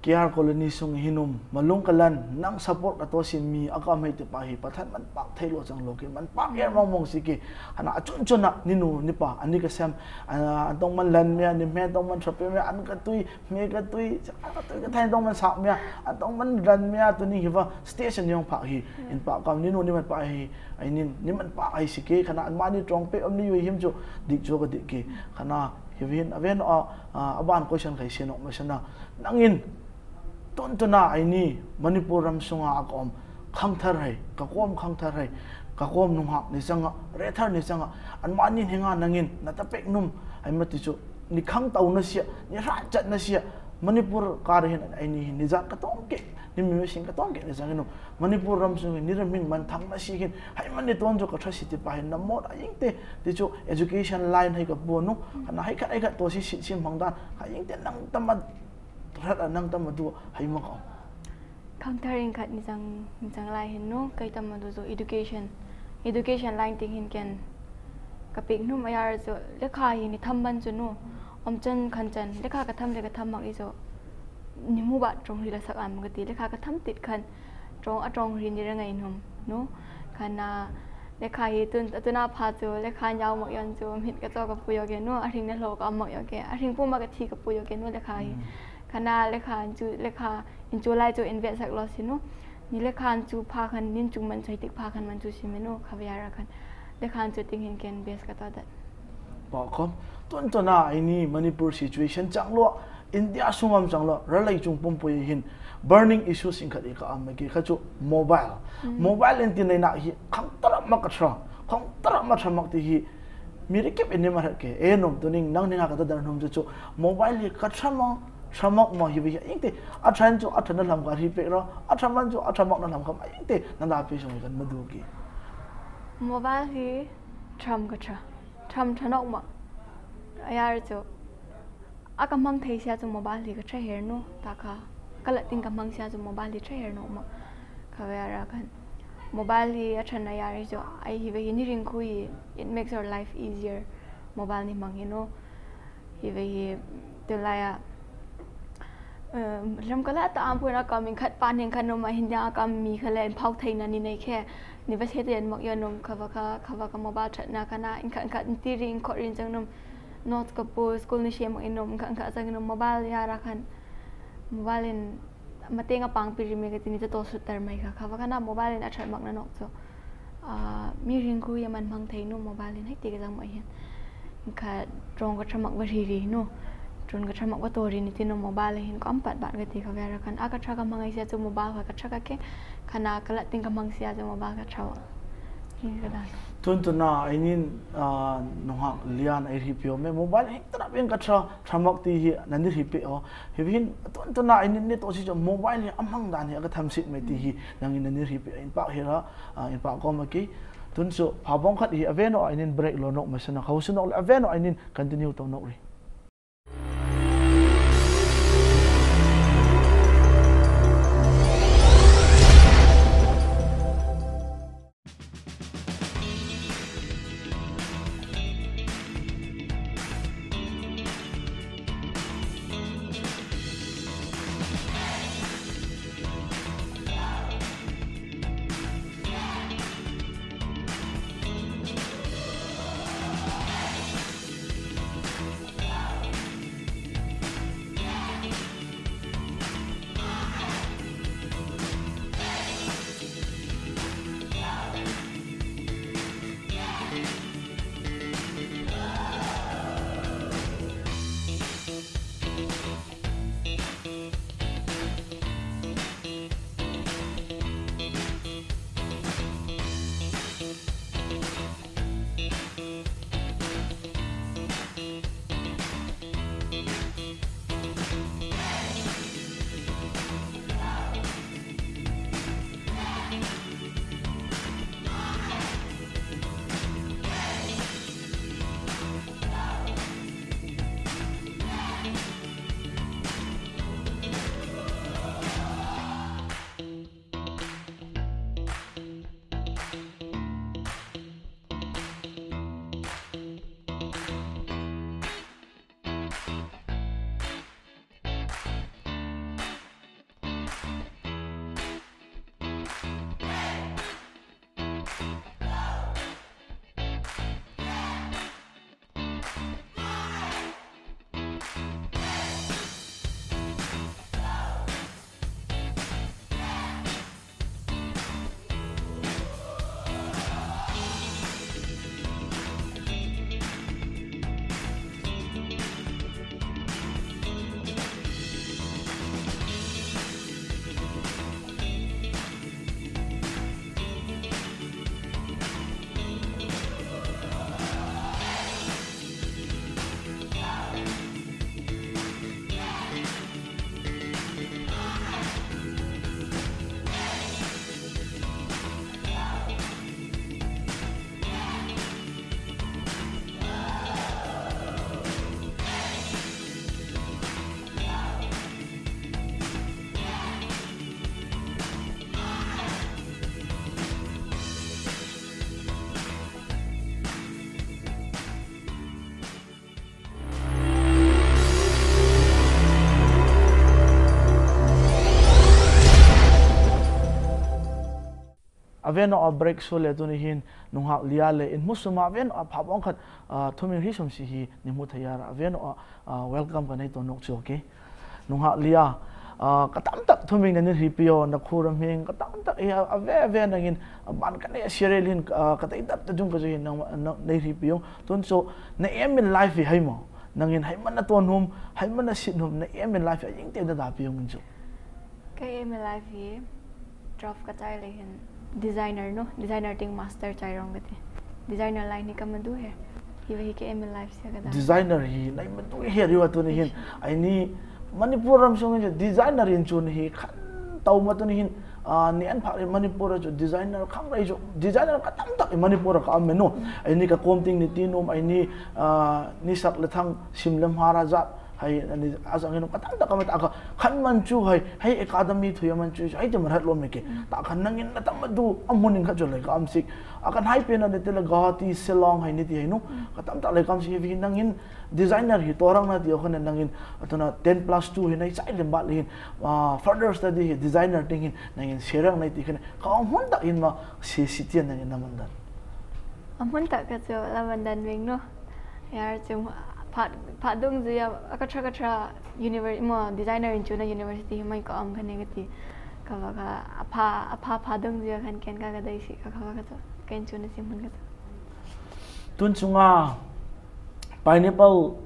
K R Colony sung hin um, malung ka lan, nang support ka to sin mi, a ka mai te pa hi, Pathen man pak thei lo chang lo ke, man pak er mong mong si ke, hana a chun chun a, ni nu, ni pa, ani ka sem, a, an tong man lan mia, ni me tong man thrape mia, an ka tui, me ka tui, an ka tui ka thai tong man sak mia, an tong man lan mia, tu ni hi va, station yong pak hi, in pak kam, ni nu, ni man pak hi, ai nin, ni man pak ai si ke, hana an ma ni trong pe, om ni yui him chu, dik chu ka dik ke, hana, Hi vin, a ven a, a, a ban question khai se nok ma sana. Nang in, tun tuna ai ni, Manipur ram sunga a ka om, khang thar hai, ka kom khang thar hai, ka kom nung hak ni changa, re thar ni changa, an ma ni hinga nang in, na ta pek num, ai ma ti chu, ni khang tau na sia, ni ran chat na sia, Manipur kah hin eini hin nijat katong keh, ni mi machine katong keh ni jang inu. Manipur ram sung hin ni ram hin manthang na si hin, hai mani ton jo ka tha si ti pa hin na mot a ing te, ti chu education line hai ka bu nu, kana hai khat hai khat to si si sim hang dan, hai ing te nang tama, rat a nang tama tu hai ma ka. Khangthar in khat ni jang, ni jang lai hin nu, kai tama tu jo education, education line ting hin ken ka pek nu ma yar jo, lekha hi ni tham ban chu nu, om chan khan chan, lekha ka tham le ka tham mak i jo, ni mu ba trong ri la sak am ka ti, lekha ka tham tit khan, trong a trong ri ni ra ngai num, nu. Kana, lekha hi tun, atuna pha chu, lekha nyau mak yon chu, mit ka cho ka pu yo ke nu, a ring na lo ka mak yo ke, a ring pu ma ka thi ka pu yo ke nu, lekha hi. Mm. Kana, lekha chu, lekha in chu lai chu invest sak lo si nu. Ni lekha chu pha khan, nin chu man choi tik pha khan man chu si me nu, kha ve ara khan. Lekha chu ting hin ken best ka to dat. Pa khom, tun tuna eini Manipur situation chang lo, India sung am chang lo, ralei chung pum pui hin burning issues in khat i ka am ke kha chu mobile. Mm. Mobile in ti nei na hi khang tara ma ka tha, khang tara ma tha mak ti hi mi ri kip in ni ma ke, e nom tu ning nang ni nga ka ta dar nom chu chu mobile hi ka tha ma, tha mak ma hi ve hi ing te, a than chu a than na lam ka ri pe ro, a tha man chu a tha mak na lam ka ma ing te, na la pe sung kan ma du ki. Mobile hi tham ka tha, tham tha nok ma. A yar chu. A ka mang thei sia chu mobile hi ka tha her nu, ta kha. Ka la ting ka mang sia chu mobile hi tha her nu ma. Kha ve ara khan. Mobile hi a than a yar hi chu, ai hi ve hi ni ring khu hi, it makes your life easier. Mobile ni mang hi nu. Hi ve hi, tu lai a. Um, lam ka la ta am pun a kam in khat pa ning khat nu ma hin dia kam mi kha le in phau thei na ni nei khe. Ni va se te en mak yo num kha va kha, kha va ka mobile that na kha na, in khat, in khat, in ti ring khot ring chang num. Notes ka pu, school ni siam in um, kha, kha chang in um, mobile ya ra khan. Mobile in mateng a pang pi ri me ka ti ni ta to sut tar mai kha, kha va kha na mobile in a that mak na nok chu. Ah, mi ring khu ya man mang thei nu mobile in hai ti ka jang mai hin. Kha trong ka tha mak va ri ri nu. Trong ka tha mak va to ri ni ti nu mobile hin ka am pat bat ka ti kha va ra khan. A ka tha ka mang ai sia chu mobile kha ka tha ka ke. Kha na ka la ting ka mang sia chu mobile ka tha va. Tun tuna, einin, ah, nunghak lian a i ri pe o me, mobile hi tara pen ka tha, tha mak ti hi na ni ri pe o. Hi hin, tun tuna, einin ni to si chu mobile hi a mang dan hi a ka tham sit me ti hi, nang in na ni ri pe o, in pak hi ra, ah, in pak ko ma ki. Tun chu, pha bong khat hi a ve no, einin break lo nok ma sa na, khau su nok le a ve no, einin continue to nok ri. Veno a break so le tuni hin nunghak lia le in hmu suma veno a phabong khat, ah, thuming hi sum si hi ni hmu thei a ra veno a, ah, welcome ka nei to nok chu, okay. Nunghak lia, ah, ka tam tak thuming na ni hi pio na khu ram hing ka tam tak hi a, a ve ve nangin a ban ka nei a serial hin, ah, ka tei tap ta jung ka ju hin nang, nang nei hi pio tun chu na aim in life hi hai mo. Nangin hai man na ton hum, hai man na sit hum, na aim in life a ying te na da pio ngun chu. Ka aim in life hi, twelve ka chai le hin designer no, designer ting master chai rong ka ti. Designer line hi ka madu he. Hi va hi ka aim in life sia ka da. Designer hi nai madu he riwa tuni hin. Ai ni Manipur ram sung hin designer in chun hi khan tau ma tuni hin. Ah, ni an pha Manipur chu designer khang rai chu. Designer ka tam tak Manipur ka am no. Ai ni ka kom ting ni ti nom, ai ni, ah, ni sak le thang sim le mara ja. Hai, ani, a sang hin ka tam tak ka ma ta ka khan man chu hai, hai academy thu ya man chu, hai te man hat lo me ke. Ta khan nangin na tam du, a mun in kha chu lai ka am sik. A kan hai pe na ne te la Guwahati, Shillong hai ni ti hai no. Ka tam tak lai ka am sik hi nangin designer hi to rang na ti o khan nangin, a to na ten plus two hi nai chai lem ba le hin, ah, further study hi designer ting hin nangin se rang nai ti khan ka hon tak hin ma se si ti nangin na man dan. A hon tak ka chu la man dan veng no. Yar chu phat, phat dung zia a ka tra ka tra univer-, mo designer in chu na university hi mai ka am ka ne ka ti. Ka va ka a pha, a pha pha dung zia khan ken ka ka dai si ka ka va ka chu. Ken chu na sim hun ka chu. Tun chunga Pineapple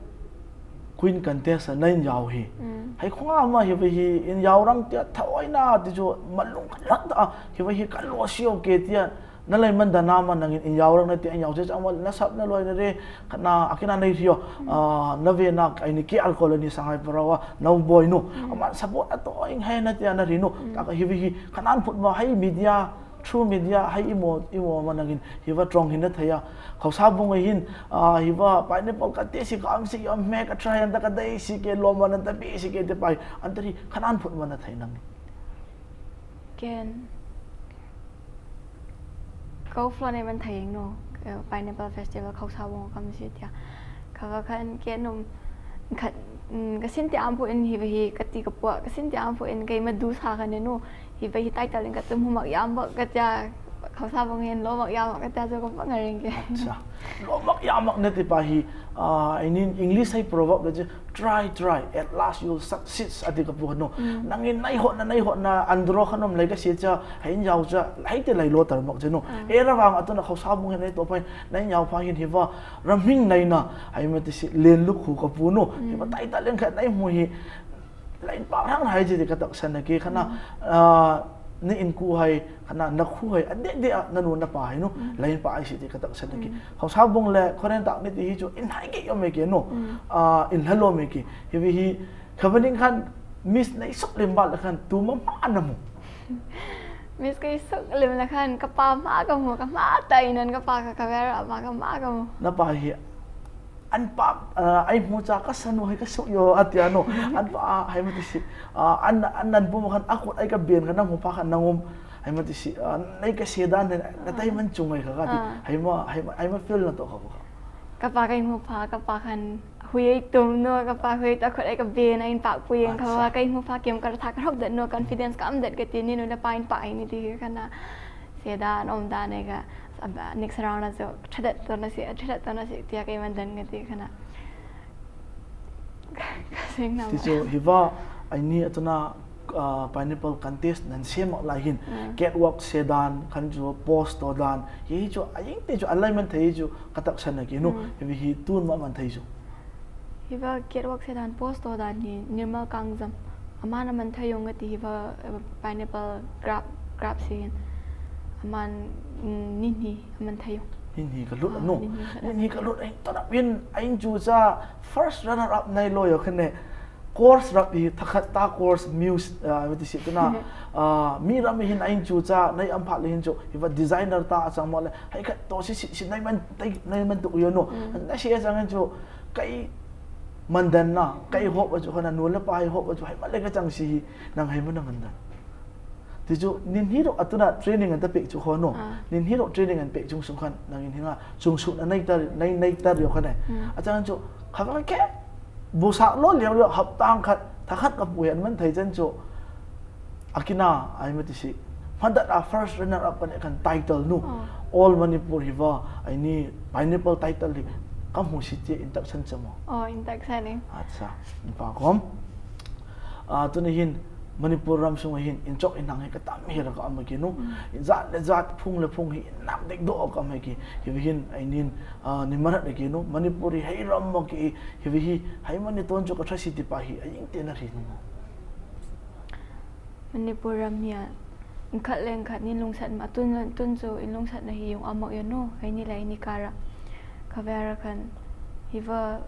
Queen Contest a na in yau hi. Mm. Hai khunga ma hi va hi in yau rang tia thawai na ti chu malung ka lat a hi va hi ka lo si o ke tia. Na lai man dan a ma nangin in yau rang na ti in yau che chang ma na sap na loi na re khat na a kina nei rio, ah, na ve na ai ni ke alcohol ni sang hai parawa na u boi no. Mm. Aman support a to ing hai na ti a na ri no. Mm. Ta ka hi vi hi khanan phut ma hai media, through media hai imo, imo ma nangin hi va trong hin na thaya. Khausa bung hin, ah, hi va Pineapple ka te si ka am si am me ka try an ta ka dei si ke lo ma nan ta bi si ke te pai. An ta ri khanan phut ma na thai nang. Ken. Kau floor nei man thei no, eh, Pineapple Festival Khausa bung kam si tia. Ka va khan ken um, khat, mm, ka sin ti am phu in hi va hi, ka ti ka pua, ka sin ti am phu in kei ma du sa ka ne no, hi va hi title in ka tum hu mak yam ba ka tia, Khausa bung hin lo mak yam ba ka tia, so ka pa nga ring ke. Acha. Lo mak yam mak ne ti pa hi, ah, in English hai proverb le, "Try, try, at last you will succeed," a ti ka pu no. Mm. Nangin nai hot na, nai hot na, andro khan um lai ka si cha, hai in yau cha, hai te lai lo tar mak che no. Mm. E ra vang a to na Khausa bung hin nai to pa hin, nai yau pa hin hi va, ram hing nai na, hai ma ti si, len lu khu ka pu no. Mm. Hi va tai ta len kha nai mu hi, lai pa rang hai che ti ka tak san na ke kha na, mm, ah, ni in ku hai, kha na, na khu hai, a de de a, na nu na pa hai no, mm, lai pa ai si ti ka tak san na ke. Mm. Khausa bung le, khoren tak ni ti hi chu, in hai ke yo me ke no. Mm. Ah, in halo me ke. Hi vi hi, Kha va ning khan Miss nei sok lem ba le khan tu ma ma na mu. Miss kei sok lem le khan ka pa ma ka mu, ka ma tai nan ka pa ka, ka ver a ma ka ma ka mu. Na pa hi an pa, ah, ai mu cha ka sanu hai ka sok yo a tia no. An pa, ah, hai ma ti si. Ah, an, an nan bu ma khan a kot ai ka ben khan na mu pa khan na ngum. Hai ma ti si. Ah, nei ka se dan na tai man chung ai ka ka ti. Ah. Hai ma, hai ma, hai ma feel na to ka bu. Ka pa ka mu pa, ka pa khan Hui ei tum no, ka pa hui ta khut ei ka ben a in pak pui in ka va ka in mu pha kem ka tha ka hop det no, confidence ka am det ka ti ni nu le pa in pak ei ni ti hi ka na. Se dan om dan ei ka, next round na chu, tha det to na si, tha det to na si, tia ka i man dan ka ti ka na. Ka sing na. Ti chu hi va, ai ni a tu na, ah, pineapple contest nan sem lai hin, mm, catwalk se dan, khan chu pose to dan, hi chu a ying ti chu alignment thei chu ka tak san na ki nu, mm, hi hi tun ma man thei chu. Hi va catwalk se dan pose to dan hi Nirmal Kangjam. Aman aman thei yong ka ti hi va, eh, pineapple grab, grab se hin. Aman, mm, ni ni aman thei yong. Ni ni ka lut, ah, nu. Ni ni ka lut. Ni ni ka lut, eh, to na win, ai chu cha first runner up nai lo yo khan ne. Course rap hi thakhat ta course muse, ah, mi ti si tu na, ah, mi ram hin a in chu cha, nai am phat le hin chu, hi va designer ta a chang mo le, hai khat to si si, si nai man, tai, nai man tu yo no. Mm. Na si a chang hin chu, kai man dan na, kai hop a chu, hana nu le pa hai hop a chu, hai ma le ka chang si hi, nang hai ma na man dan. Ti chu, nin hi ro a tu na training an ta pek chu ho no. Ah. Nin hi ro training an pek chung sung khan, nang in hi nga, chung sung na nai tar, nai, nai tar yo khan ai. Mm. A chang chu, kha ka ke, Bu sak lo liang liang hapta khat, thakhat ka pu hian man thei chen chu. A kina, ai ma ti si. Madat a first runner up kan kan title nu. Oh. All Manipur hiva, aini pineapple title hi kamu si ti in tak san chamo. Oh, in tak san eh. Acha, in pa kom. Ah, tuni hin Manipur ram sung hin in chok in hang hi katam hi ra ka am ki nu. In zat le zat phung le phung hi in nak dek do ka am ki. Hi hin ainin, ah, ni marat ki nu. Manipur hi hei ram mo ki hi hi hei mani ton chu ka tha si ti pa hi a ing te na ri nu. Manipur ram hi a, in khat leng khat ni lungsat ma tun tun chu in lungsat na hi yung amok yo no, kai ni lai ni kara. Kavera khan, hiva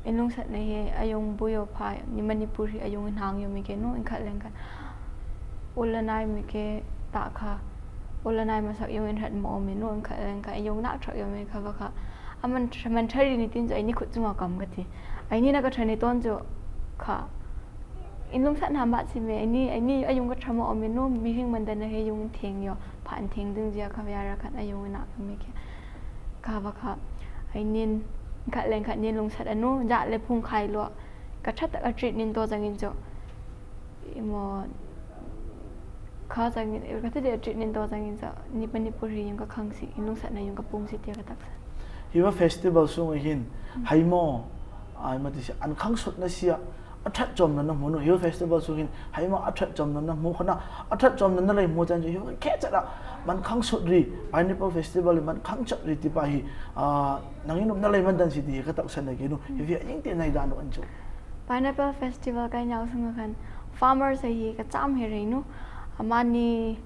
in lungsat na hi a yung bu yo pha, ni Manipur hi a yung in hang yo mi ke no, in khat leng khat. Ula nai mi ke ta kha, ula nai masak yung in hat mo mi no, in khat leng khat, yung nak thak yo mi kha va kha. Aman, man thari ni tin chu ai ni khut chunga kam ka ti. Ai ni na ka thani ton chu kha. In lungsat na mat si me, aini, aini ayung ka thama om inu, mihing mandan na he yung theng yo, phan theng ding jia ka via ra khan ayung na ka mi ke. Ka va kha, ainin, khat leng khat nin lungsat anu, ja le phung khai lo, ka that a treat nin to jangin jo. Imo, ka jangin, ka that a treat nin to jangin jo, ni Manipur hi yung ka khang si, in lungsat na yung ka pung si tia ka taksa. Hiva festival sung hin, haimo, ai mati si, an khang sut na sia, a that chom na na hmu nu, hiu festival sung hin, haima a that chom na na hmu khana, a that chom na na lei hmu chan chu, hiu khe chat a, man khang sut ri, pineapple festival man khang chat ri ti pa hi, ah, nang inum na lei man dan si ti hi ka tak san na ke nu, hi via ing ti nai dan an chu. Pineapple festival kai nyau sung khan, farmers hi ka cham he rei nu, amani,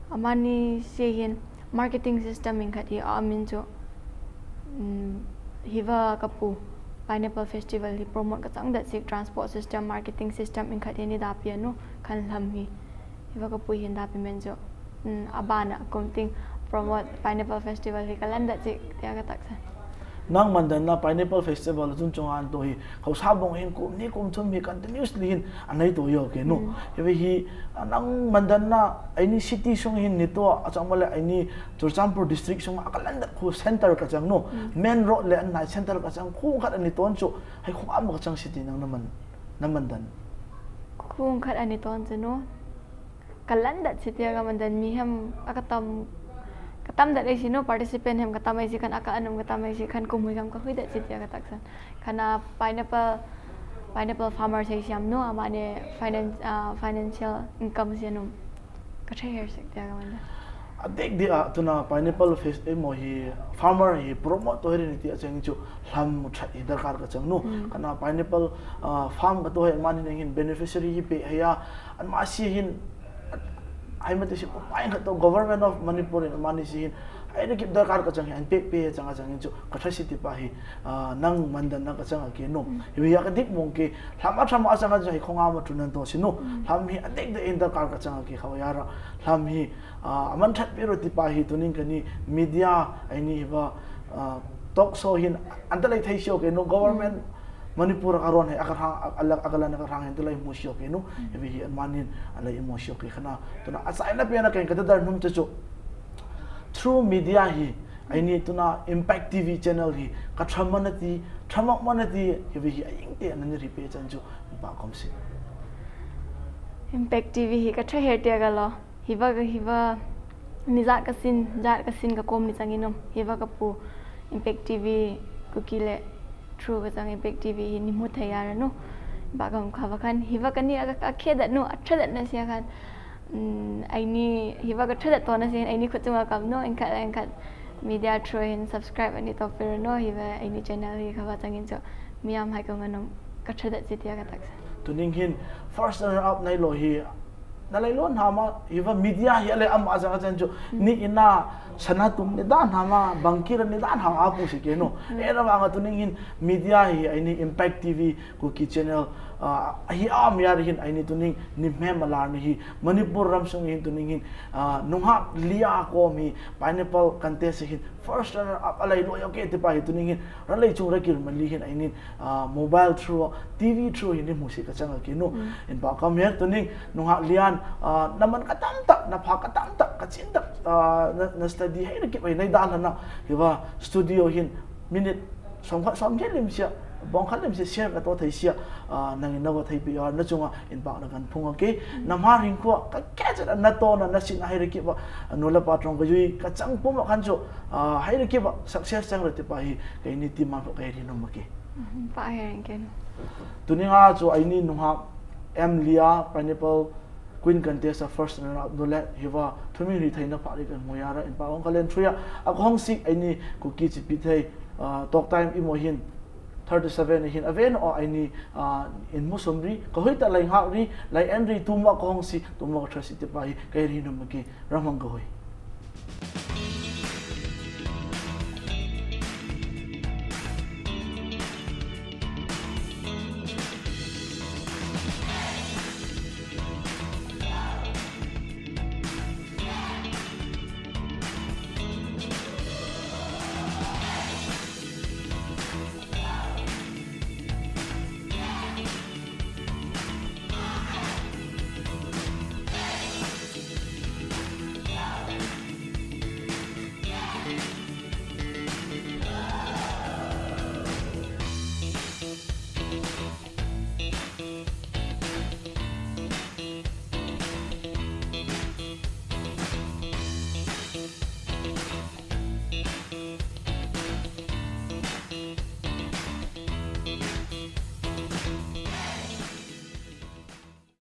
amani se hin, marketing system in khat hi a min chu, um, hiva ka pu pineapple festival hi promote ka chang dat sik transport system, marketing system in khat hi ni da pi anu khan lam hi. Hiva ka pu hin da pi men chu, um, abana kum ting promote pineapple festival hi ka lan dat sik tia ka taksa. Nang mandan na pineapple festival chun chunga an to hi, Khausa bong hin kum ni kum thum hi continuously hin anei to yo ke nu. Hivi hi, ah, nang mandan na aini city sung hin ni to a chang male aini Churachandpur district sung a ka landat khu center ka chang nu. Main road le an nai center ka chang khu khat ani ton chu hai khu am ka chang city nang na man, na mandan. Khu khat ani ton chu nu. Ka landat si tia ka mandan mi hem a ka tam, ka tam dat ai si no participant hem ka tam ai si khan a ka anum ka tam ai si khan kum hui kam ka hui dat si tia ka taksan. Khana pineapple, pineapple farmer sei siam no amane finance, ah, financial income si anum. Ka thei her sik tia ka mandan. A dek dek a tuna pineapple face emo hi farmer hi promote to heri ni ti a chang chu lam mu that hi darkar ka chang nu. Khana pineapple, ah, farm ka to he mani neng hin beneficiary hi pe he ya an ma si hin Hai mati si kum ai khat to Government of Manipur in mani si hin hai na kip darkar ka chang hi an pek pe chang a chang in chu ka tha si ti pa hi, ah, nang mandan na ka chang a ke nu. Hi ya ka dik mong ke lam a tham a chang a chang hi khong a ma tu nan to si nu. Lam hi a dik de in darkar ka chang a ke khaw ya ra. Lam hi, ah, a man that pe ro ti pa hi tuning ka ni media ai ni hi va, ah, talk show hin an ta lai thai si o ke nu government Manipur a ka ron he, a ka rang, a, a, a ka lan a ka rang he, tulai mu siok e nu, he vi hi an manin, a lai mu siok e khana, tuna a sai na pe na ken ka ta dar num te chu. Through media hi, ai ni tuna Impact T V channel hi, ka tham mana ti, tham mana ti, he vi hi a ing te na ni ri pe chan chu, pa kom si. Impact T V hi ka tha her te ka lo. Hiva ka hiva ni jat ka sin, jat ka sin ka kom ni chang inom. Hiva ka pu Impact T V Kuki le through ka chang Impact T V hi ni mu thei ya ra nu. Ba kam kha va khan hiva ka ni a, a khe dat nu, a tha dat na sia khan. Um, ai ni hiva ka tha dat to na sia, ai ni khut chunga kam nu, in khat, in khat media through hin subscribe ani to pe ra nu, hiva ai ni channel hi kha va chang in chu. Miam hai ka nganom ka tha dat si tia ka taksa. Tuning hin first runner up nai lo hi Na lai lon hama, hiva media hi ale am a jang a chan chu, ni ina sana tum ni dan hama, bangkir ni dan hama pu si ke no. E ra vang a tuning hin media hi ai ni Impact T V, Kuki channel, ah, hi am ya hin ai ni tuning ni hme malar ni hi, Manipur ram sung hin tuning hin, ah, nungha lia kom hi, pineapple contest hin, first runner up a lai lo yo ke ti pa hi tuning hin, ra lai chung ra kir mali hin ai ni, ah, mobile through, T V through hi ni mu si ka chang a ke nu. In pa kam her tuning, nungha lian, ah, na man ka tam tak, na pha ka tam tak, ka chin tak, ah, na, na study hai na kip hai na i dan na, hiva studio hin minute som khat som khat lim sia, Bong khat lim se share ka to thei sia, ah, nangin na va thei pi a, na chunga in bak na kan phung a ke. Na ma ring khua, ka ke chat na to na, na sin a hai riki ba, nu le pa trong ka yui, ka chang pum a kan chu, ah, hai riki ba, success chang re ti pa hi, ka ini ti ma ka ri nom ke. Pa hai ring ken. Tuni nga chu a ini nung ha, M Lia, Pineapple, Queen Contest a first runner up nu le, hiva, thumi ri thei na pa ri kan mu ya ra, in pa ong ka len thui a, a kong sik a ini, ku ki chi pi thei, ah, talk time i mo hin, thirty seven hin, a ven o a ini, ah, in mu som ri, ka hoi ta lai ngak ri, lai en ri, tu ma ka hong si, tu ma ka tha si te pa hi, ka ri num ki, ram hong ka hoi.